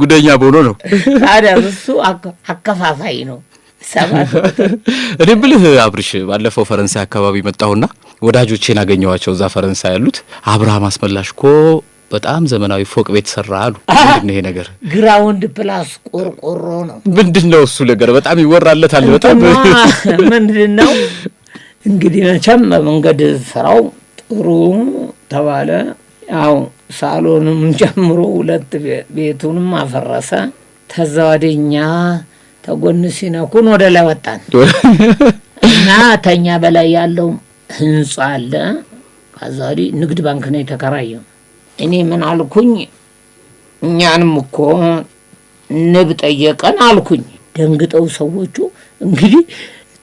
ጉደኛ ቦኖ ነው። ታዲያ እሱ አከፋፋይ ነው። እኔ ብልህ አብርሽ፣ ባለፈው ፈረንሳይ አካባቢ መጣሁና ወዳጆቼን አገኘኋቸው እዛ ፈረንሳይ ያሉት። አብርሃም አስመላሽ እኮ በጣም ዘመናዊ ፎቅ ቤት ሰራ አሉ። ምንድን ነው ይሄ ነገር? Ground plus ቆርቆሮ ነው። ምንድን ነው እሱ ነገር? በጣም ይወራለታል። በጣም ምንድን ነው እንግዲህ መቼም በመንገድ ስራው ጥሩ ተባለ። ያው ሳሎንም ጨምሮ ሁለት ቤቱንም አፈረሰ። ተዛ ወዲያ ተጎን ሲነኩን ወደ ላይ ወጣን እና ተኛ በላይ ያለው ህንጻ አለ። ከዛ ወዲህ ንግድ ባንክ ነው የተከራየው። እኔ ምን አልኩኝ፣ እኛንም እኮ ንብ ጠየቀን አልኩኝ። ደንግጠው ሰዎቹ እንግዲህ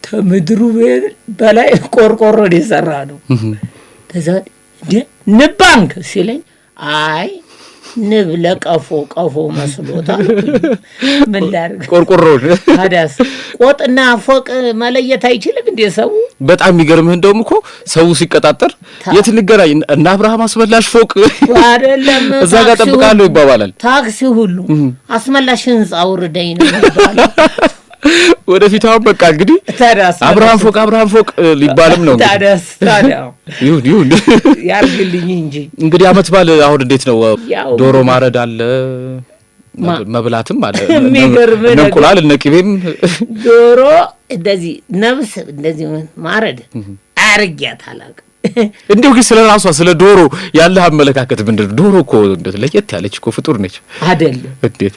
ከምድሩ በላይ ቆርቆሮ የሰራ ነው። ከዛ እንደ ንብ ባንክ ሲለኝ አይ ንብ ለቀፎ ቀፎ መስሎታል። ምን ላድርግ? ቆርቆሮ። ታዲያስ ቆጥና ፎቅ መለየት አይችልም እንዴ ሰው? በጣም የሚገርምህ እንደውም እኮ ሰው ሲቀጣጠር የት እንገናኝ እና አብርሃም አስመላሽ ፎቅ አይደለም እዛ ጋር ጠብቃለሁ ይባባላል። ታክሲ ሁሉ አስመላሽ ህንጻ አውርደኝ ነው የሚባለው። ወደፊት አሁን በቃ እንግዲህ አብርሃም ፎቅ አብርሃም ፎቅ ሊባልም ነው። ታዲያስ ታዲያ ይሁን ይሁን ያርግልኝ እንጂ። እንግዲህ አመት በዓል አሁን እንዴት ነው? ዶሮ ማረድ አለ፣ መብላትም አለ። የሚገርም ነገር እንቁላል እነ ቅቤም። ዶሮ እንደዚህ ነብስ እንደዚህ ማረድ አርጊያት አላውቅም። እንዲሁ ግን ስለ ራሷ ስለ ዶሮ ያለህ አመለካከት ምንድን ነው? ዶሮ እኮ ለየት ያለች እኮ ፍጡር ነች። አይደለም። እንዴት?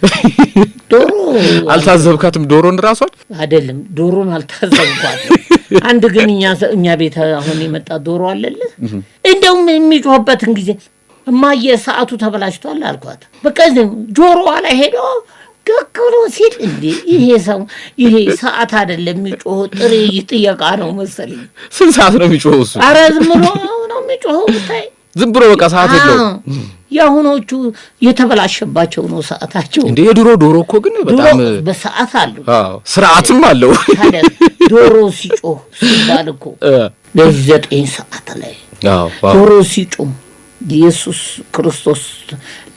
ዶሮ አልታዘብካትም? ዶሮን ራሷን? አይደለም፣ ዶሮን አልታዘብኳትም። አንድ ግን እኛ ቤት አሁን የመጣ ዶሮ አለልህ። እንደውም የሚጮህበትን ጊዜ እማዬ ሰዓቱ ተበላሽቷል አልኳት። በቃ ጆሮዋ ላይ ሄዶ ገግሎ ሲል እንዴ ይሄ ሰው ይሄ ሰዓት አይደለም የሚጮኸው፣ ጥሬ ጥየቃ ነው መሰለኝ። ስንት ሰዓት ነው የሚጮኸው እሱ? ኧረ ዝም ብሎ ነው የሚጮኸው ብታይ። ዝም ብሎ በቃ ሰዓት የለውም። የአሁኖቹ የተበላሸባቸው ነው ሰዓታቸው። እንዴ የድሮ ዶሮ እኮ ግን በጣም በሰዓት አለው። አዎ ስርዓትም አለው። ታዲያ ዶሮ ሲጮህ ሲባል እኮ ለዘጠኝ ሰዓት ላይ ዶሮ ሲጮህ ኢየሱስ ክርስቶስ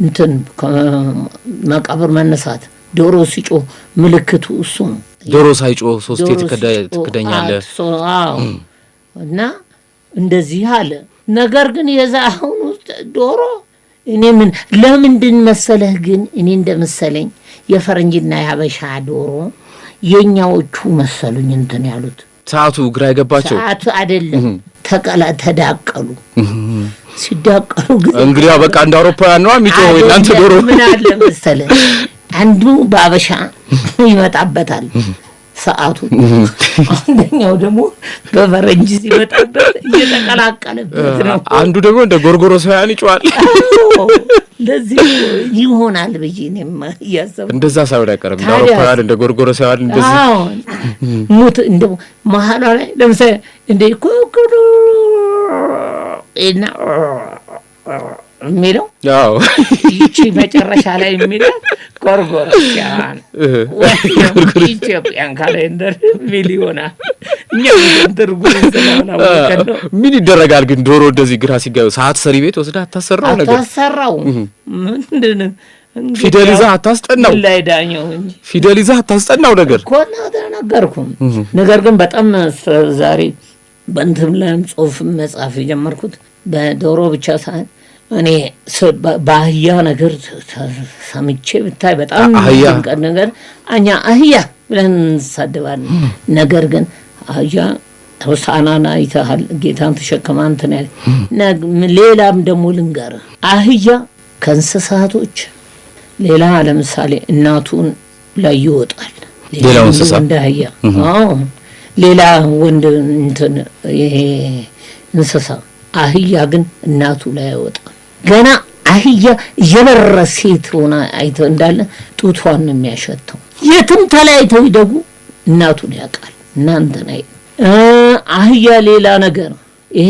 እንትን ከመቃብር መነሳት፣ ዶሮ ሲጮህ ምልክቱ እሱ ነው። ዶሮ ሳይጮህ ሶስቴ ትክደኛለህ። አዎ እና እንደዚህ አለ። ነገር ግን የዛ አሁኑ ዶሮ እኔ ምን ለምንድን መሰለህ ግን እኔ እንደመሰለኝ የፈረንጅና የሀበሻ ዶሮ የኛዎቹ መሰሉኝ እንትን ያሉት። ሰዓቱ ግራ የገባቸው። ሰዓቱ አይደለም፣ ተዳቀሉ። ሲዳቀሉ ጊዜ እንግዲህ በቃ እንደ አውሮፓውያን ነው የሚጮኸው የእናንተ ዶሮ። ምን አለ መሰለህ አንዱ በአበሻ ይመጣበታል ሰዓቱ፣ አንደኛው ደግሞ በፈረንጅ ሲመጣበት እየተቀላቀለበት ነው። አንዱ ደግሞ እንደ ጎርጎሮሳውያን ይጮሃል። ለዚህ ይሆናል ብዬ እኔም እያሰብኩ እንደዛ ሳይሆን አይቀርም። እንደ አውሮፓውያን እንደ ጎርጎሮሳውያን እንደዚህ። አዎ ሙት እንደው መሀሏ ላይ ለምሳሌ እንደ ኩኩሉ እና የሚለው ይቺ መጨረሻ ላይ የሚለው Gregorian ወይም Ethiopian calendar የሚል ይሆናል። እኛ ትርጉም ስላላወቅን ነው። ምን ይደረጋል ግን ዶሮ እንደዚህ ግራ ሲገባ ሰዓት ሰሪ ቤት ወስዳ አታሰራው ነገር። አታሰራው፣ ምንድን እንግዲህ ፊደል ይዛ አታስጠናው። ምን ላይ ዳኘው እንጂ። ፊደል ይዛ አታስጠናው ነገር። እኮ ነገርኩም። ነገር ግን በጣም ዛሬ በእንትን ላይም ጽሁፍ መጻፍ የጀመርኩት በዶሮ ብቻ ሳይሆን እኔ በአህያ ነገር ሰምቼ ብታይ በጣም አህያ? ድንቅ ነገር። እኛ አህያ ብለን እንሳደባለን። ነገር ግን አህያ ሆሳዕናን አይተሃል፣ ጌታን ተሸክማ እንትን ያለ። ሌላም ደግሞ ልንገርህ፣ አህያ ከእንስሳቶች ሌላ ለምሳሌ እናቱን ላይ ይወጣል። ሌላው እንስሳ? ወንድ አህያ፣ አዎ፣ ሌላ ወንድ እንትን ይሄ እንስሳ። አህያ ግን እናቱ ላይ አይወጣም። ገና አህያ እየበረረ ሴት ሆና አይተው እንዳለ ጡቷን ነው የሚያሸተው። የትም ተለያይተው ይደጉ እናቱን ያውቃል። እናንተን አይ አህያ ሌላ ነገር ይሄ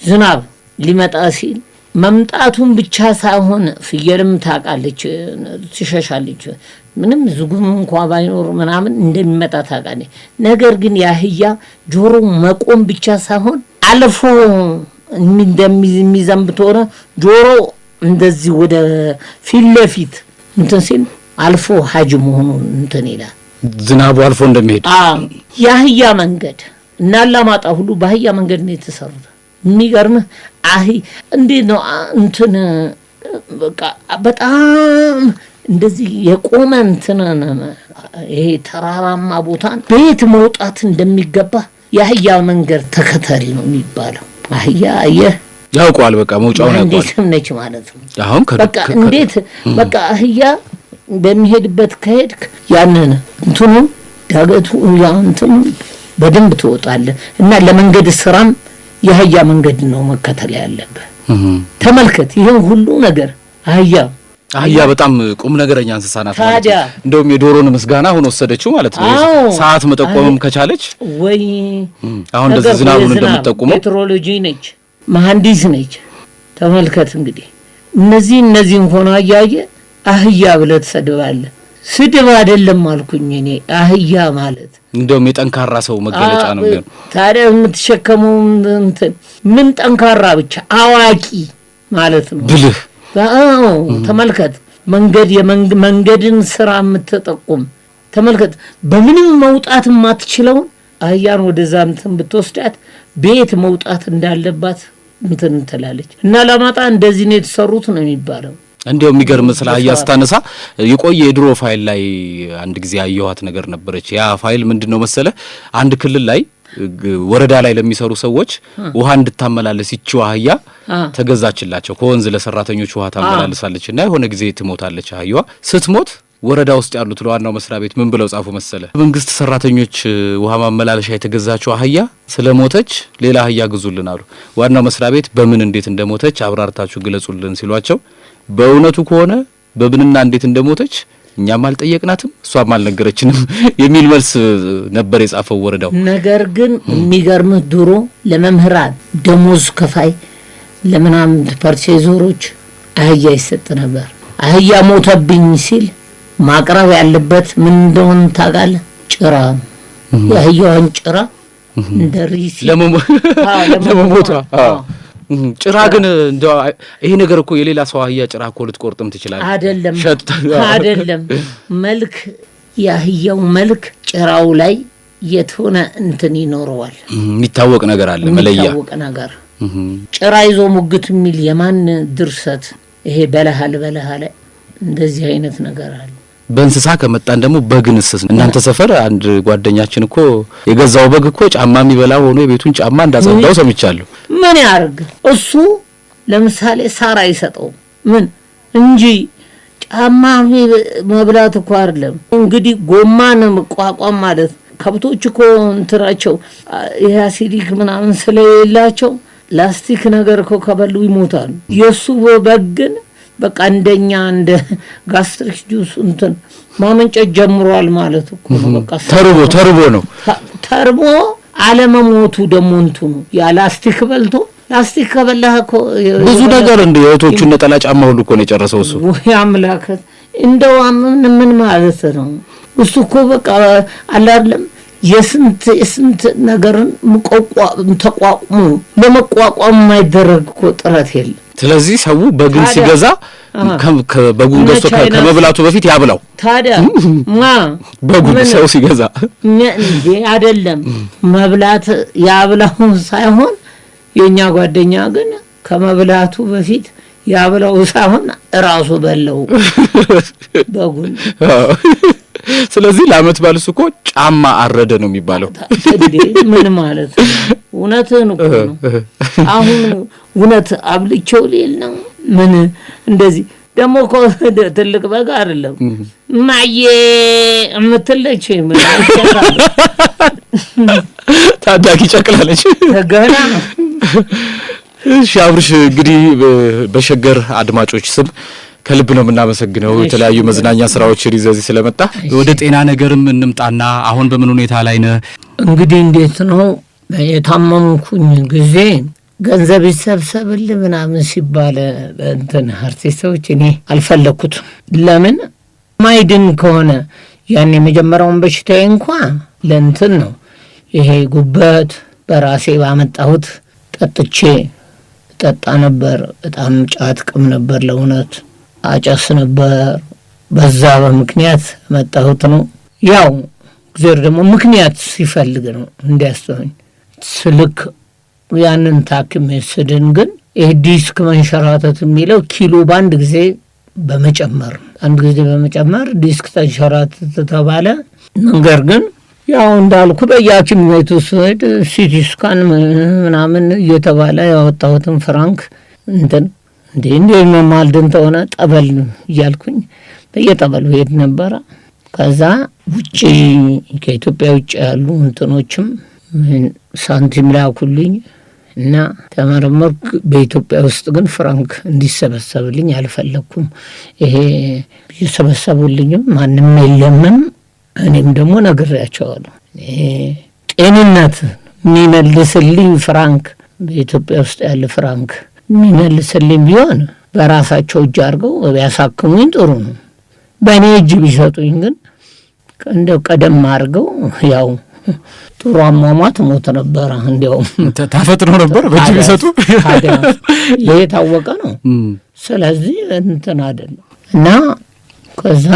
ዝናብ ሊመጣ ሲል መምጣቱን ብቻ ሳይሆን ፍየልም ታውቃለች፣ ትሸሻለች። ምንም ዝጉም እንኳ ባይኖር ምናምን እንደሚመጣ ታውቃለች። ነገር ግን የአህያ ጆሮ መቆም ብቻ ሳይሆን አልፎ እንደሚዘንብ ከሆነ ጆሮ እንደዚህ ወደ ፊት ለፊት እንትን ሲል አልፎ ሀጅ መሆኑን እንትን ይላል። ዝናቡ አልፎ እንደሚሄድ። አዎ፣ የአህያ መንገድ እና አላማጣ ሁሉ በአህያ መንገድ ነው የተሰሩት። የሚገርምህ እንዴት ነው እንትን በቃ በጣም እንደዚህ የቆመ እንትን ይሄ ተራራማ ቦታን ቤት መውጣት እንደሚገባ የአህያ መንገድ ተከተል ነው የሚባለው። አህያ አየህ ያውቀዋል፣ በቃ መውጫውን ያውቀዋል። እንዴትም ነች ማለት ነው። አሁን በቃ እንዴት በቃ አህያ በሚሄድበት ከሄድክ ያንን እንትኑ ዳገቱ ያ እንትኑ በደንብ ትወጣለህ እና ለመንገድ ስራም የአህያ መንገድ ነው መከተል ያለብህ። ተመልከት ይህን ሁሉ ነገር አህያ አህያ በጣም ቁም ነገረኛ እንስሳ ናት ማለት ነው። ታዲያ። እንደውም የዶሮን ምስጋና አሁን ወሰደችው ማለት ነው። ሰዓት መጠቆምም ከቻለች ወይ አሁን እንደዚህ ነገር ዝናቡን የዝናብ እንደምትጠቁመው ሜትሮሎጂ ነች፣ መሐንዲስ ነች። ተመልከት እንግዲህ እነዚህን ሆኖ አያየ አህያ ብለህ ትሰድባለህ። ስድብ አይደለም አልኩኝ እኔ አህያ ማለት። እንደውም የጠንካራ ሰው መገለጫ ነው የሚሆነው። ታዲያ የምትሸከመው እንትን ምን ጠንካራ ብቻ አዋቂ ማለት ነው። ብልህ። አዎ፣ ተመልከት መንገድ መንገድን ስራ የምትጠቁም ተመልከት። በምንም መውጣት የማትችለውን አህያን ወደዛ እንትን ብትወስዳት ቤት መውጣት እንዳለባት እንትን ትላለች። እና ለማጣ እንደዚህ ነው የተሰሩት ነው የሚባለው። እንዲያው የሚገርም ስለ አህያ ስታነሳ የቆየ የድሮ ፋይል ላይ አንድ ጊዜ ያየኋት ነገር ነበረች። ያ ፋይል ምንድነው መሰለ፣ አንድ ክልል ላይ ወረዳ ላይ ለሚሰሩ ሰዎች ውሃ እንድታመላልስ ይቺው አህያ ተገዛችላቸው። ከወንዝ ለሰራተኞች ውሃ ታመላልሳለች እና የሆነ ጊዜ ትሞታለች አህያዋ። ስትሞት ወረዳ ውስጥ ያሉት ለዋናው መስሪያ ቤት ምን ብለው ጻፉ መሰለ? መንግስት ሰራተኞች ውሃ ማመላለሻ የተገዛችው አህያ ስለሞተች ሌላ አህያ ግዙልን አሉ። ዋናው መስሪያ ቤት በምን እንዴት እንደሞተች አብራርታችሁ ግለጹልን ሲሏቸው በእውነቱ ከሆነ በምንና እንዴት እንደሞተች እኛም አልጠየቅናትም እሷም አልነገረችንም የሚል መልስ ነበር የጻፈው ወረዳው። ነገር ግን የሚገርምህ ድሮ ለመምህራን ደሞዝ ከፋይ ለምናምን purchaser ኦች አህያ ይሰጥ ነበር። አህያ ሞተብኝ ሲል ማቅረብ ያለበት ምን እንደሆነ ታውቃለህ? ጭራ፣ የአህያዋን ጭራ እንደ receipt። ለመሞቷ ጭራ ግን እንደው ይሄ ነገር እኮ የሌላ ሰው አህያ ጭራ እኮ ልትቆርጥም ትችላለህ። አይደለም። ሸጥ አይደለም፣ መልክ የአህያው መልክ ጭራው ላይ የተሆነ እንትን ይኖረዋል። የሚታወቅ ነገር አለ፣ መለያ። የሚታወቅ ነገር። ጭራ ይዞ ሙግት የሚል የማን ድርሰት ይሄ በለሃል በለሃ ላይ እንደዚህ አይነት ነገር አለ። በእንስሳ ከመጣን ደግሞ በግንስ እናንተ ሰፈር አንድ ጓደኛችን እኮ የገዛው በግ እኮ ጫማ የሚበላ ሆኖ የቤቱን ጫማ እንዳጸዳው ሰምቻለሁ። ምን ያርግ እሱ? ለምሳሌ ሳር አይሰጠውም ምን እንጂ ጫማ መብላት እኮ አይደለም። እንግዲህ ጎማን መቋቋም ማለት ከብቶች እኮ እንትናቸው ይሄ acidic ምናምን ስለሌላቸው ላስቲክ ነገር እኮ ከበሉ ይሞታሉ። የእሱ በግ ግን በቃ እንደኛ እንደ gastric juice እንትን ማመንጨት ጀምሯል ማለት እኮ ነው። በቃ ተርቦ ተርቦ ነው። ተርቦ አለመሞቱ ደግሞ እንትኑ ያ ላስቲክ በልቶ ላስቲክ ከበላህ እኮ ብዙ ነገር እንደ የእህቶቹን ነጠላ ጫማ ሁሉ እኮ ነው የጨረሰው እሱ። ወይ አምላክ! እንደው ምን ማለት ነው እሱ እኮ በቃ አለ አይደለም የስንት የስንት ነገርን ተቋቁሞ ለመቋቋም የማይደረግ እኮ ጥረት የለም። ስለዚህ ሰው በግን ሲገዛ በጉን ገዝቶ ከመብላቱ በፊት ያብላው። ታዲያ ማ በጉን ሰው ሲገዛ እንዴ አይደለም መብላት ያብላው ሳይሆን የኛ ጓደኛ ግን ከመብላቱ በፊት ያብላው ሳይሆን ራሱ በለው በጉን። ስለዚህ ለአመት በዓል እሱ እኮ ጫማ አረደ ነው የሚባለው። እንዴ ምን ማለት ነው? እውነትህን እኮ ነው። አሁን እውነት አብልቼው ሊል ነው። ምን እንደዚህ ደግሞ እኮ ትልቅ በግ አይደለም ማዬ የምትለች ታዳጊ ጨቅላለች ገና ነው። እሺ አብርሽ፣ እንግዲህ በሸገር አድማጮች ስም ከልብ ነው የምናመሰግነው። የተለያዩ መዝናኛ ስራዎችን ይዘህ እዚህ ስለመጣ። ወደ ጤና ነገርም እንምጣና አሁን በምን ሁኔታ ላይ ነህ? እንግዲህ እንዴት ነው የታመምኩኝ ጊዜ ገንዘብ ይሰብሰብል ምናምን ሲባል እንትን አርቲስቶች እኔ አልፈለኩትም። ለምን ማይድን ከሆነ ያን የመጀመሪያውን በሽታዬ እንኳ ለእንትን ነው ይሄ ጉበት በራሴ ባመጣሁት ጠጥቼ ጠጣ ነበር። በጣም ጫት ቅም ነበር፣ ለእውነት አጨስ ነበር። በዛ በምክንያት መጣሁት ነው። ያው እግዚአብሔር ደግሞ ምክንያት ሲፈልግ ነው እንዲያስተውኝ ስልክ ያንን ታክሜ ስድን ግን ይህ ዲስክ መንሸራተት የሚለው ኪሎ በአንድ ጊዜ በመጨመር አንድ ጊዜ በመጨመር ዲስክ ተንሸራተተ ተባለ። ነገር ግን ያው እንዳልኩ በየሐኪም ቤቱ ስሄድ CT scan ምናምን እየተባለ ያወጣሁትን ፍራንክ እንትን እንዴ እንዴ ማልድን ተሆነ ጠበል እያልኩኝ በየጠበሉ ሄድ ነበረ። ከዛ ውጭ ከኢትዮጵያ ውጭ ያሉ እንትኖችም ሳንቲም ላኩልኝ እና ተመረመርኩ። በኢትዮጵያ ውስጥ ግን ፍራንክ እንዲሰበሰብልኝ አልፈለግኩም። ይሄ እየሰበሰቡልኝም ማንም የለምም። እኔም ደግሞ ነግሬያቸዋለሁ። ጤንነት የሚመልስልኝ ፍራንክ በኢትዮጵያ ውስጥ ያለ ፍራንክ የሚመልስልኝ ቢሆን በራሳቸው እጅ አድርገው ቢያሳክሙኝ ጥሩ ነው። በእኔ እጅ ቢሰጡኝ ግን እንደው ቀደም አድርገው ያው ጥሩ አሟሟት ሞት ነበረ። እንዲያውም ታፈጥኖ ነበር በእጅ ቢሰጡ ይሄ የታወቀ ነው። ስለዚህ እንትን አይደለም እና ከዛ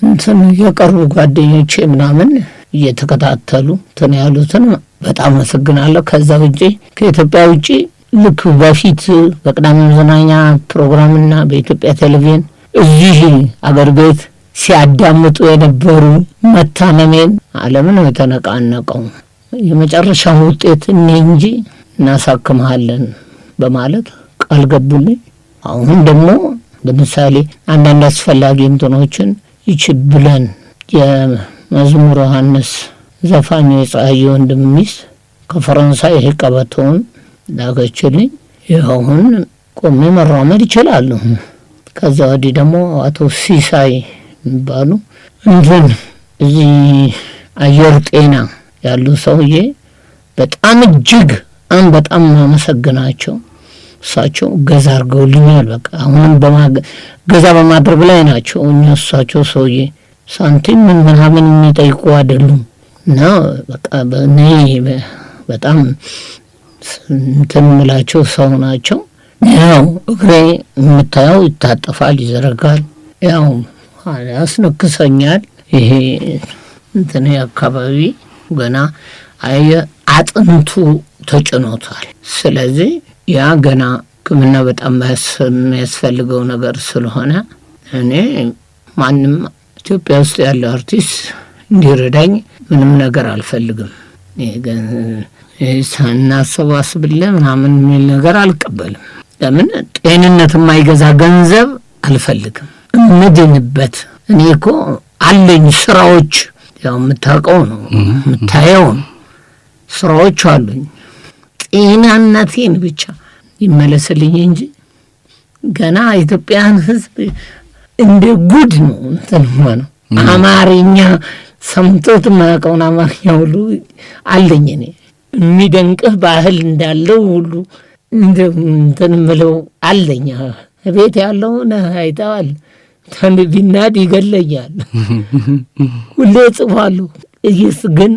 እንትን የቀሩ ጓደኞቼ ምናምን እየተከታተሉ እንትን ያሉትን በጣም አመሰግናለሁ። ከዛ ውጪ ከኢትዮጵያ ውጪ ልክ በፊት በቅዳሜ መዝናኛ ፕሮግራምና በኢትዮጵያ ቴሌቪዥን እዚህ አገር ቤት ሲያዳምጡ የነበሩ መታመሜን ዓለም ነው የተነቃነቀው። የመጨረሻውን ውጤት እኔ እንጂ እናሳክምሃለን በማለት ቃል ገቡልኝ። አሁን ደግሞ ለምሳሌ አንዳንድ አስፈላጊ እንትኖችን ይች ብለን የመዝሙር ዮሐንስ ዘፋኙ የፀሐይ ወንድም ሚስት ከፈረንሳይ ይሄ ቀበቶውን ላከችልኝ። ይኸውን ቆሜ መራመድ ይችላሉ። ከዛ ወዲህ ደግሞ አቶ ሲሳይ የሚባሉ እንትን እዚህ አየር ጤና ያሉ ሰውዬ በጣም እጅግ በጣም ማመሰግናቸው። እሳቸው እገዛ አድርገውልኛል። በቃ አሁንም እገዛ በማድረግ ላይ ናቸው። እሳቸው ሰውዬ ሳንቲም ምናምን የሚጠይቁ አይደሉም። እና በቃ እኔ በጣም እንትን የምላቸው ሰው ናቸው። ያው እግሬ የምታየው ይታጠፋል፣ ይዘረጋል፣ ያው ያስነክሰኛል። ይሄ እንትን አካባቢ ገና አጥንቱ ተጭኖታል። ስለዚህ ያ ገና ሕክምና በጣም የሚያስፈልገው ነገር ስለሆነ እኔ ማንም ኢትዮጵያ ውስጥ ያለው አርቲስት እንዲረዳኝ ምንም ነገር አልፈልግም። እናሰባስብልህ ምናምን የሚል ነገር አልቀበልም። ለምን ጤንነት የማይገዛ ገንዘብ አልፈልግም። እምድንበት እኔ እኮ አለኝ ስራዎች፣ ያው የምታውቀው ነው የምታየው ነው፣ ስራዎች አሉኝ። ጤናነቴን ብቻ ይመለስልኝ እንጂ ገና ኢትዮጵያን ሕዝብ እንደ ጉድ ነው እንትን ነው አማርኛ ሰምቶት የማያውቀውን አማርኛ ሁሉ አለኝ እኔ። የሚደንቅህ ባህል እንዳለው ሁሉ እንትን ምለው አለኝ፣ ቤት ያለውን አይተዋል። ቢናድ ይገለኛል። ሁሌ ጽፏለሁ። ይህ ግን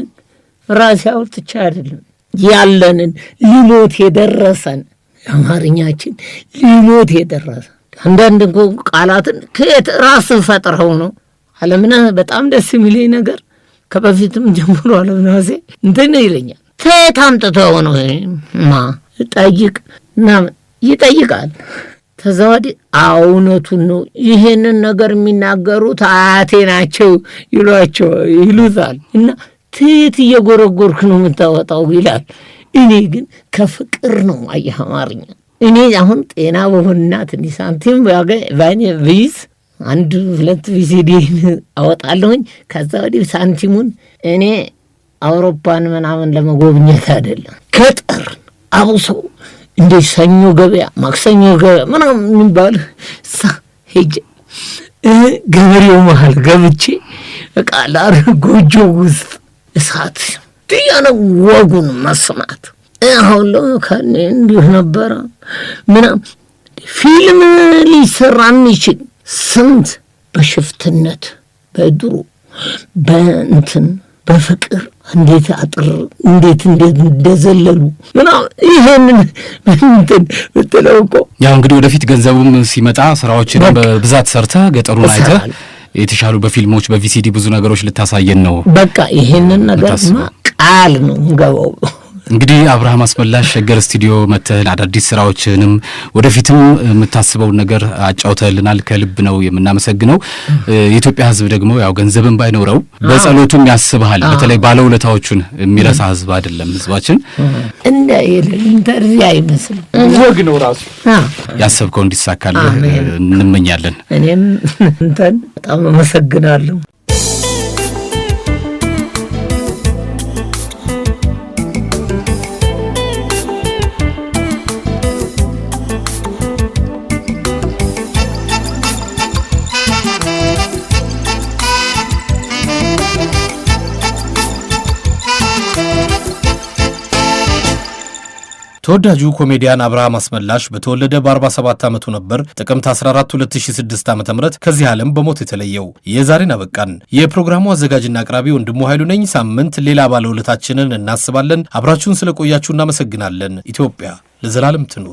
ራሴ አውጥቼ አይደለም፣ ያለንን ሊሞት የደረሰን አማርኛችን ሊሞት የደረሰ አንዳንድ እኮ ቃላትን ከየት ራስህ ፈጥረው ነው። አለምነህ በጣም ደስ የሚለኝ ነገር ከበፊትም ጀምሮ አለምነህ ዋሴ እንትን ይለኛል። ከየት አምጥተው ነው ማ ጠይቅ ምናምን ይጠይቃል። ከዛ ወዲህ እውነቱን ነው፣ ይሄንን ነገር የሚናገሩት አያቴ ናቸው ይሏቸው ይሉታል። እና ትየት እየጎረጎርክ ነው የምታወጣው ይላል። እኔ ግን ከፍቅር ነው አየህ አማርኛ። እኔ አሁን ጤና በሆንና ትንሽ ሳንቲም ባኔ ብይዝ አንድ ሁለት VCD አወጣለሁኝ። ከዛ ወዲህ ሳንቲሙን እኔ አውሮፓን ምናምን ለመጎብኘት አይደለም፣ ገጠር አብሶ እንደ ሰኞ ገበያ፣ ማክሰኞ ገበያ ምናምን የሚባል እዛ ሄጄ ገበሬው መሀል ገብቼ በቃ ላር ጎጆ ውስጥ እሳት ያነ ወጉን መስማት አሁን ከኔ እንዲሁ ነበረ ምናምን ፊልም ሊሰራ የሚችል ስንት በሽፍትነት በድሮ በእንትን በፍቅር እንዴት አጥር እንዴት እንዴት እንደዘለሉ ምናምን ይሄንን እንትን ብትለው እኮ ያው እንግዲህ ወደፊት ገንዘቡም ሲመጣ ስራዎችን በብዛት ሰርተህ ገጠሩን አይተህ የተሻሉ በፊልሞች በ VCD ብዙ ነገሮች ልታሳየን ነው። በቃ ይሄንን ነገርማ ቃል ነው የምገባው። እንግዲህ አብርሃም አስመላሽ ሸገር ስቱዲዮ መተህን አዳዲስ ስራዎችንም ወደፊትም የምታስበውን ነገር አጫውተህልናል። ከልብ ነው የምናመሰግነው። የኢትዮጵያ ሕዝብ ደግሞ ያው ገንዘብን ባይኖረው በጸሎቱም ያስብሃል። በተለይ ባለውለታዎቹን የሚረሳ ሕዝብ አይደለም ህዝባችን። እንደ interview አይመስልም፣ ወግ ነው ራሱ። ያሰብከው እንዲሳካልህ እንመኛለን። እኔም እንተን በጣም አመሰግናለሁ። ተወዳጁ ኮሜዲያን አብርሃም አስመላሽ በተወለደ በ47 ዓመቱ ነበር ጥቅምት 14 2006 ዓ ም ከዚህ ዓለም በሞት የተለየው። የዛሬን አበቃን። የፕሮግራሙ አዘጋጅና አቅራቢ ወንድሙ ኃይሉ ነኝ። ሳምንት ሌላ ባለውለታችንን እናስባለን። አብራችሁን ስለቆያችሁ እናመሰግናለን። ኢትዮጵያ ለዘላለም ትኑር።